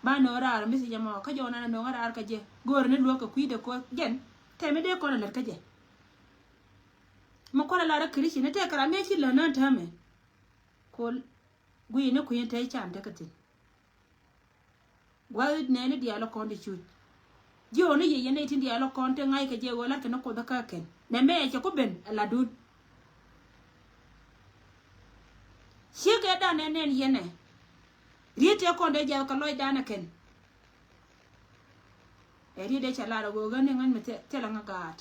Ba nöŋä raar message mɔ kä jɔw nanɛ nöŋä raar kɛ jɛ. Go̱o̱rɛ ni luäk kɛ kui̱dɛ ko̱ jɛn. Tɛmɛ dee kɔn ɛ lät kä jɛ. Mi kɔn ɛ lar ɛ Krithiani tëë kɛ ram mëë ci lät nän täämɛ. Kol guiyɛ ni kui̱ in te can tekɛ thi̱n. Gua̱th nɛɛni diaal ɔ kɔn ti cuc. Ji̱ ɣän ni yiëë yɛn nɛy tin diaal ɔ kɔn ti ŋa̱ckɛ jɛ ɣöö la̱tkɛ ni Kuoth kä kɛn. Nɛmɛ cɛ ku ben ɛ latdun. Ciekɛ dan ɛ nɛn yɛn ɛ. Riet tëë kɔn dee jiath kɛ lɔcdan ɛ kɛn. Ɛ riet dee cɛ lar ɛ ɣöö ɣän ni ŋän mi thilɛ ŋä gaat.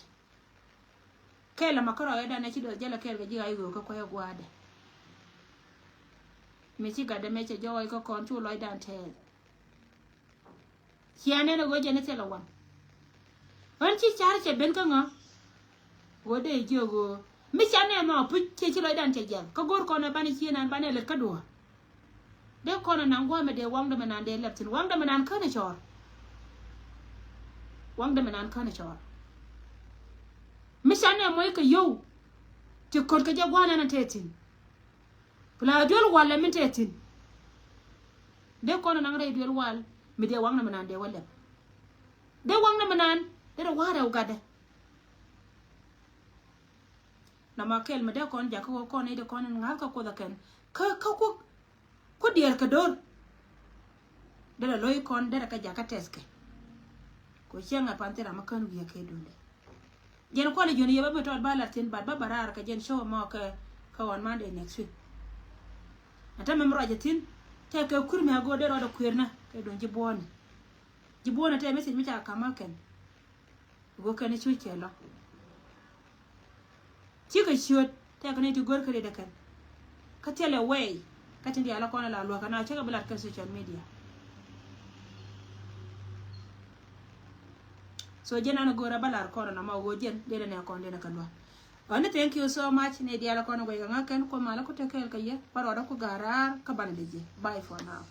Kɛl ɛmɔ kärɔɔdan ɛ ci duɔth jälɛ kɛɛl kɛ ji̱ ɣa̱c ɣöö kä kuäc ɛ gua̱a̱dɛ. Mi ci gatdɛ mɛ cɛ jɔɔc kä kɔn cu lɔcdan tɛɛth. Cia nɛn ɛ ɣöö jɛn ɛ thilɛ waŋ. Ɣän ci car cɛ ben kä ŋä. Ɣöö dee jiök ɣöö mi ca nɛn mɔ puc ciɛ ci lɔcdan cɛ jiath kä go̱r kɔn ɛ banɛ cie nan banɛ lät kä duɔ̱ɔ̱r. Dee kɔn ɛ naŋ gua̱a̱mɛ dee waŋdɛ mɛ nan dee lɛp thi̱n, waŋdɛ mɛ nan känɛ cɔɔr. Waŋdɛ mɛ nan känɛ cɔɔr. Mi ca nɛn mɔ ikɛ yio̱w ti ko̱t kɛ jɛ gua̱a̱nɛ nan tɛɛ thi̱n. Pla duel wal lɛ min tɛɛ thi̱n. Dee kɔn ɛ naŋ rɛy duel wal mi dee waŋdɛ mɛ nan dee wä lɛp. Dee waŋdɛ mɛ nan dee rɛ wa̱a̱ rɛw gatdɛ. Nɔmɔ kɛl mi dee kɔn jakä ɣöö kɔn i̱ dee kɔn in ŋa̱th kä Kuoth ɛ kɛn. Kä, kä ku, ku diɛɛr kɛ do̱r. Derɛ lo̱c kɔn derɛ kɛ jakä tɛth kɛ. Kɛ cieŋ ɛ pan thil ram mi kän wi̱i̱ ɛ kɛ duundɛ. Jɛn kualɛ jiön yɛ bä mi tɔt ba lat thi̱n bat bä bä raar kɛ jɛn show mɔ kɛ, kɛ on Monday next week. Ɛ tämɛ mi ruacɛ thi̱n tɛkɛ kur mi a go̱o̱r derɛ rɔɔdɛ kuëërnä kɛ duun ji̱ buɔ̱ɔ̱ni. Ji̱ buɔ̱ɔ̱nɛ tɛɛ message mi ca ka̱m ɣä kɛn. Ɣöö kɛn i̱ cuc cɛ lɔ. Cikɛ ciöt tɛk ni ti go̱r kä riet ɛ kɛn. Kä thilɛ wɛy kä tin diaal ɛ kɔn ɛ la luäk kɛ na cä kɛ bi lat kɛ social media. So jɛn an go̱r ɛ bä lar kɔn ɛ nɔmɔ ɣöö jɛn dee nɛ kɔn dee nɛ kɛ luäk. Ɣän ni thank you so much ni diaal ɛ kɔn ɛ guɛc kɛ ŋa̱ kɛn kuɔ mal ɛ ku tekɛɛl kɛ yɛ bä rɔɔdɛ ku ga̱r raar kä banɛ dee jiɛ. Bye for now.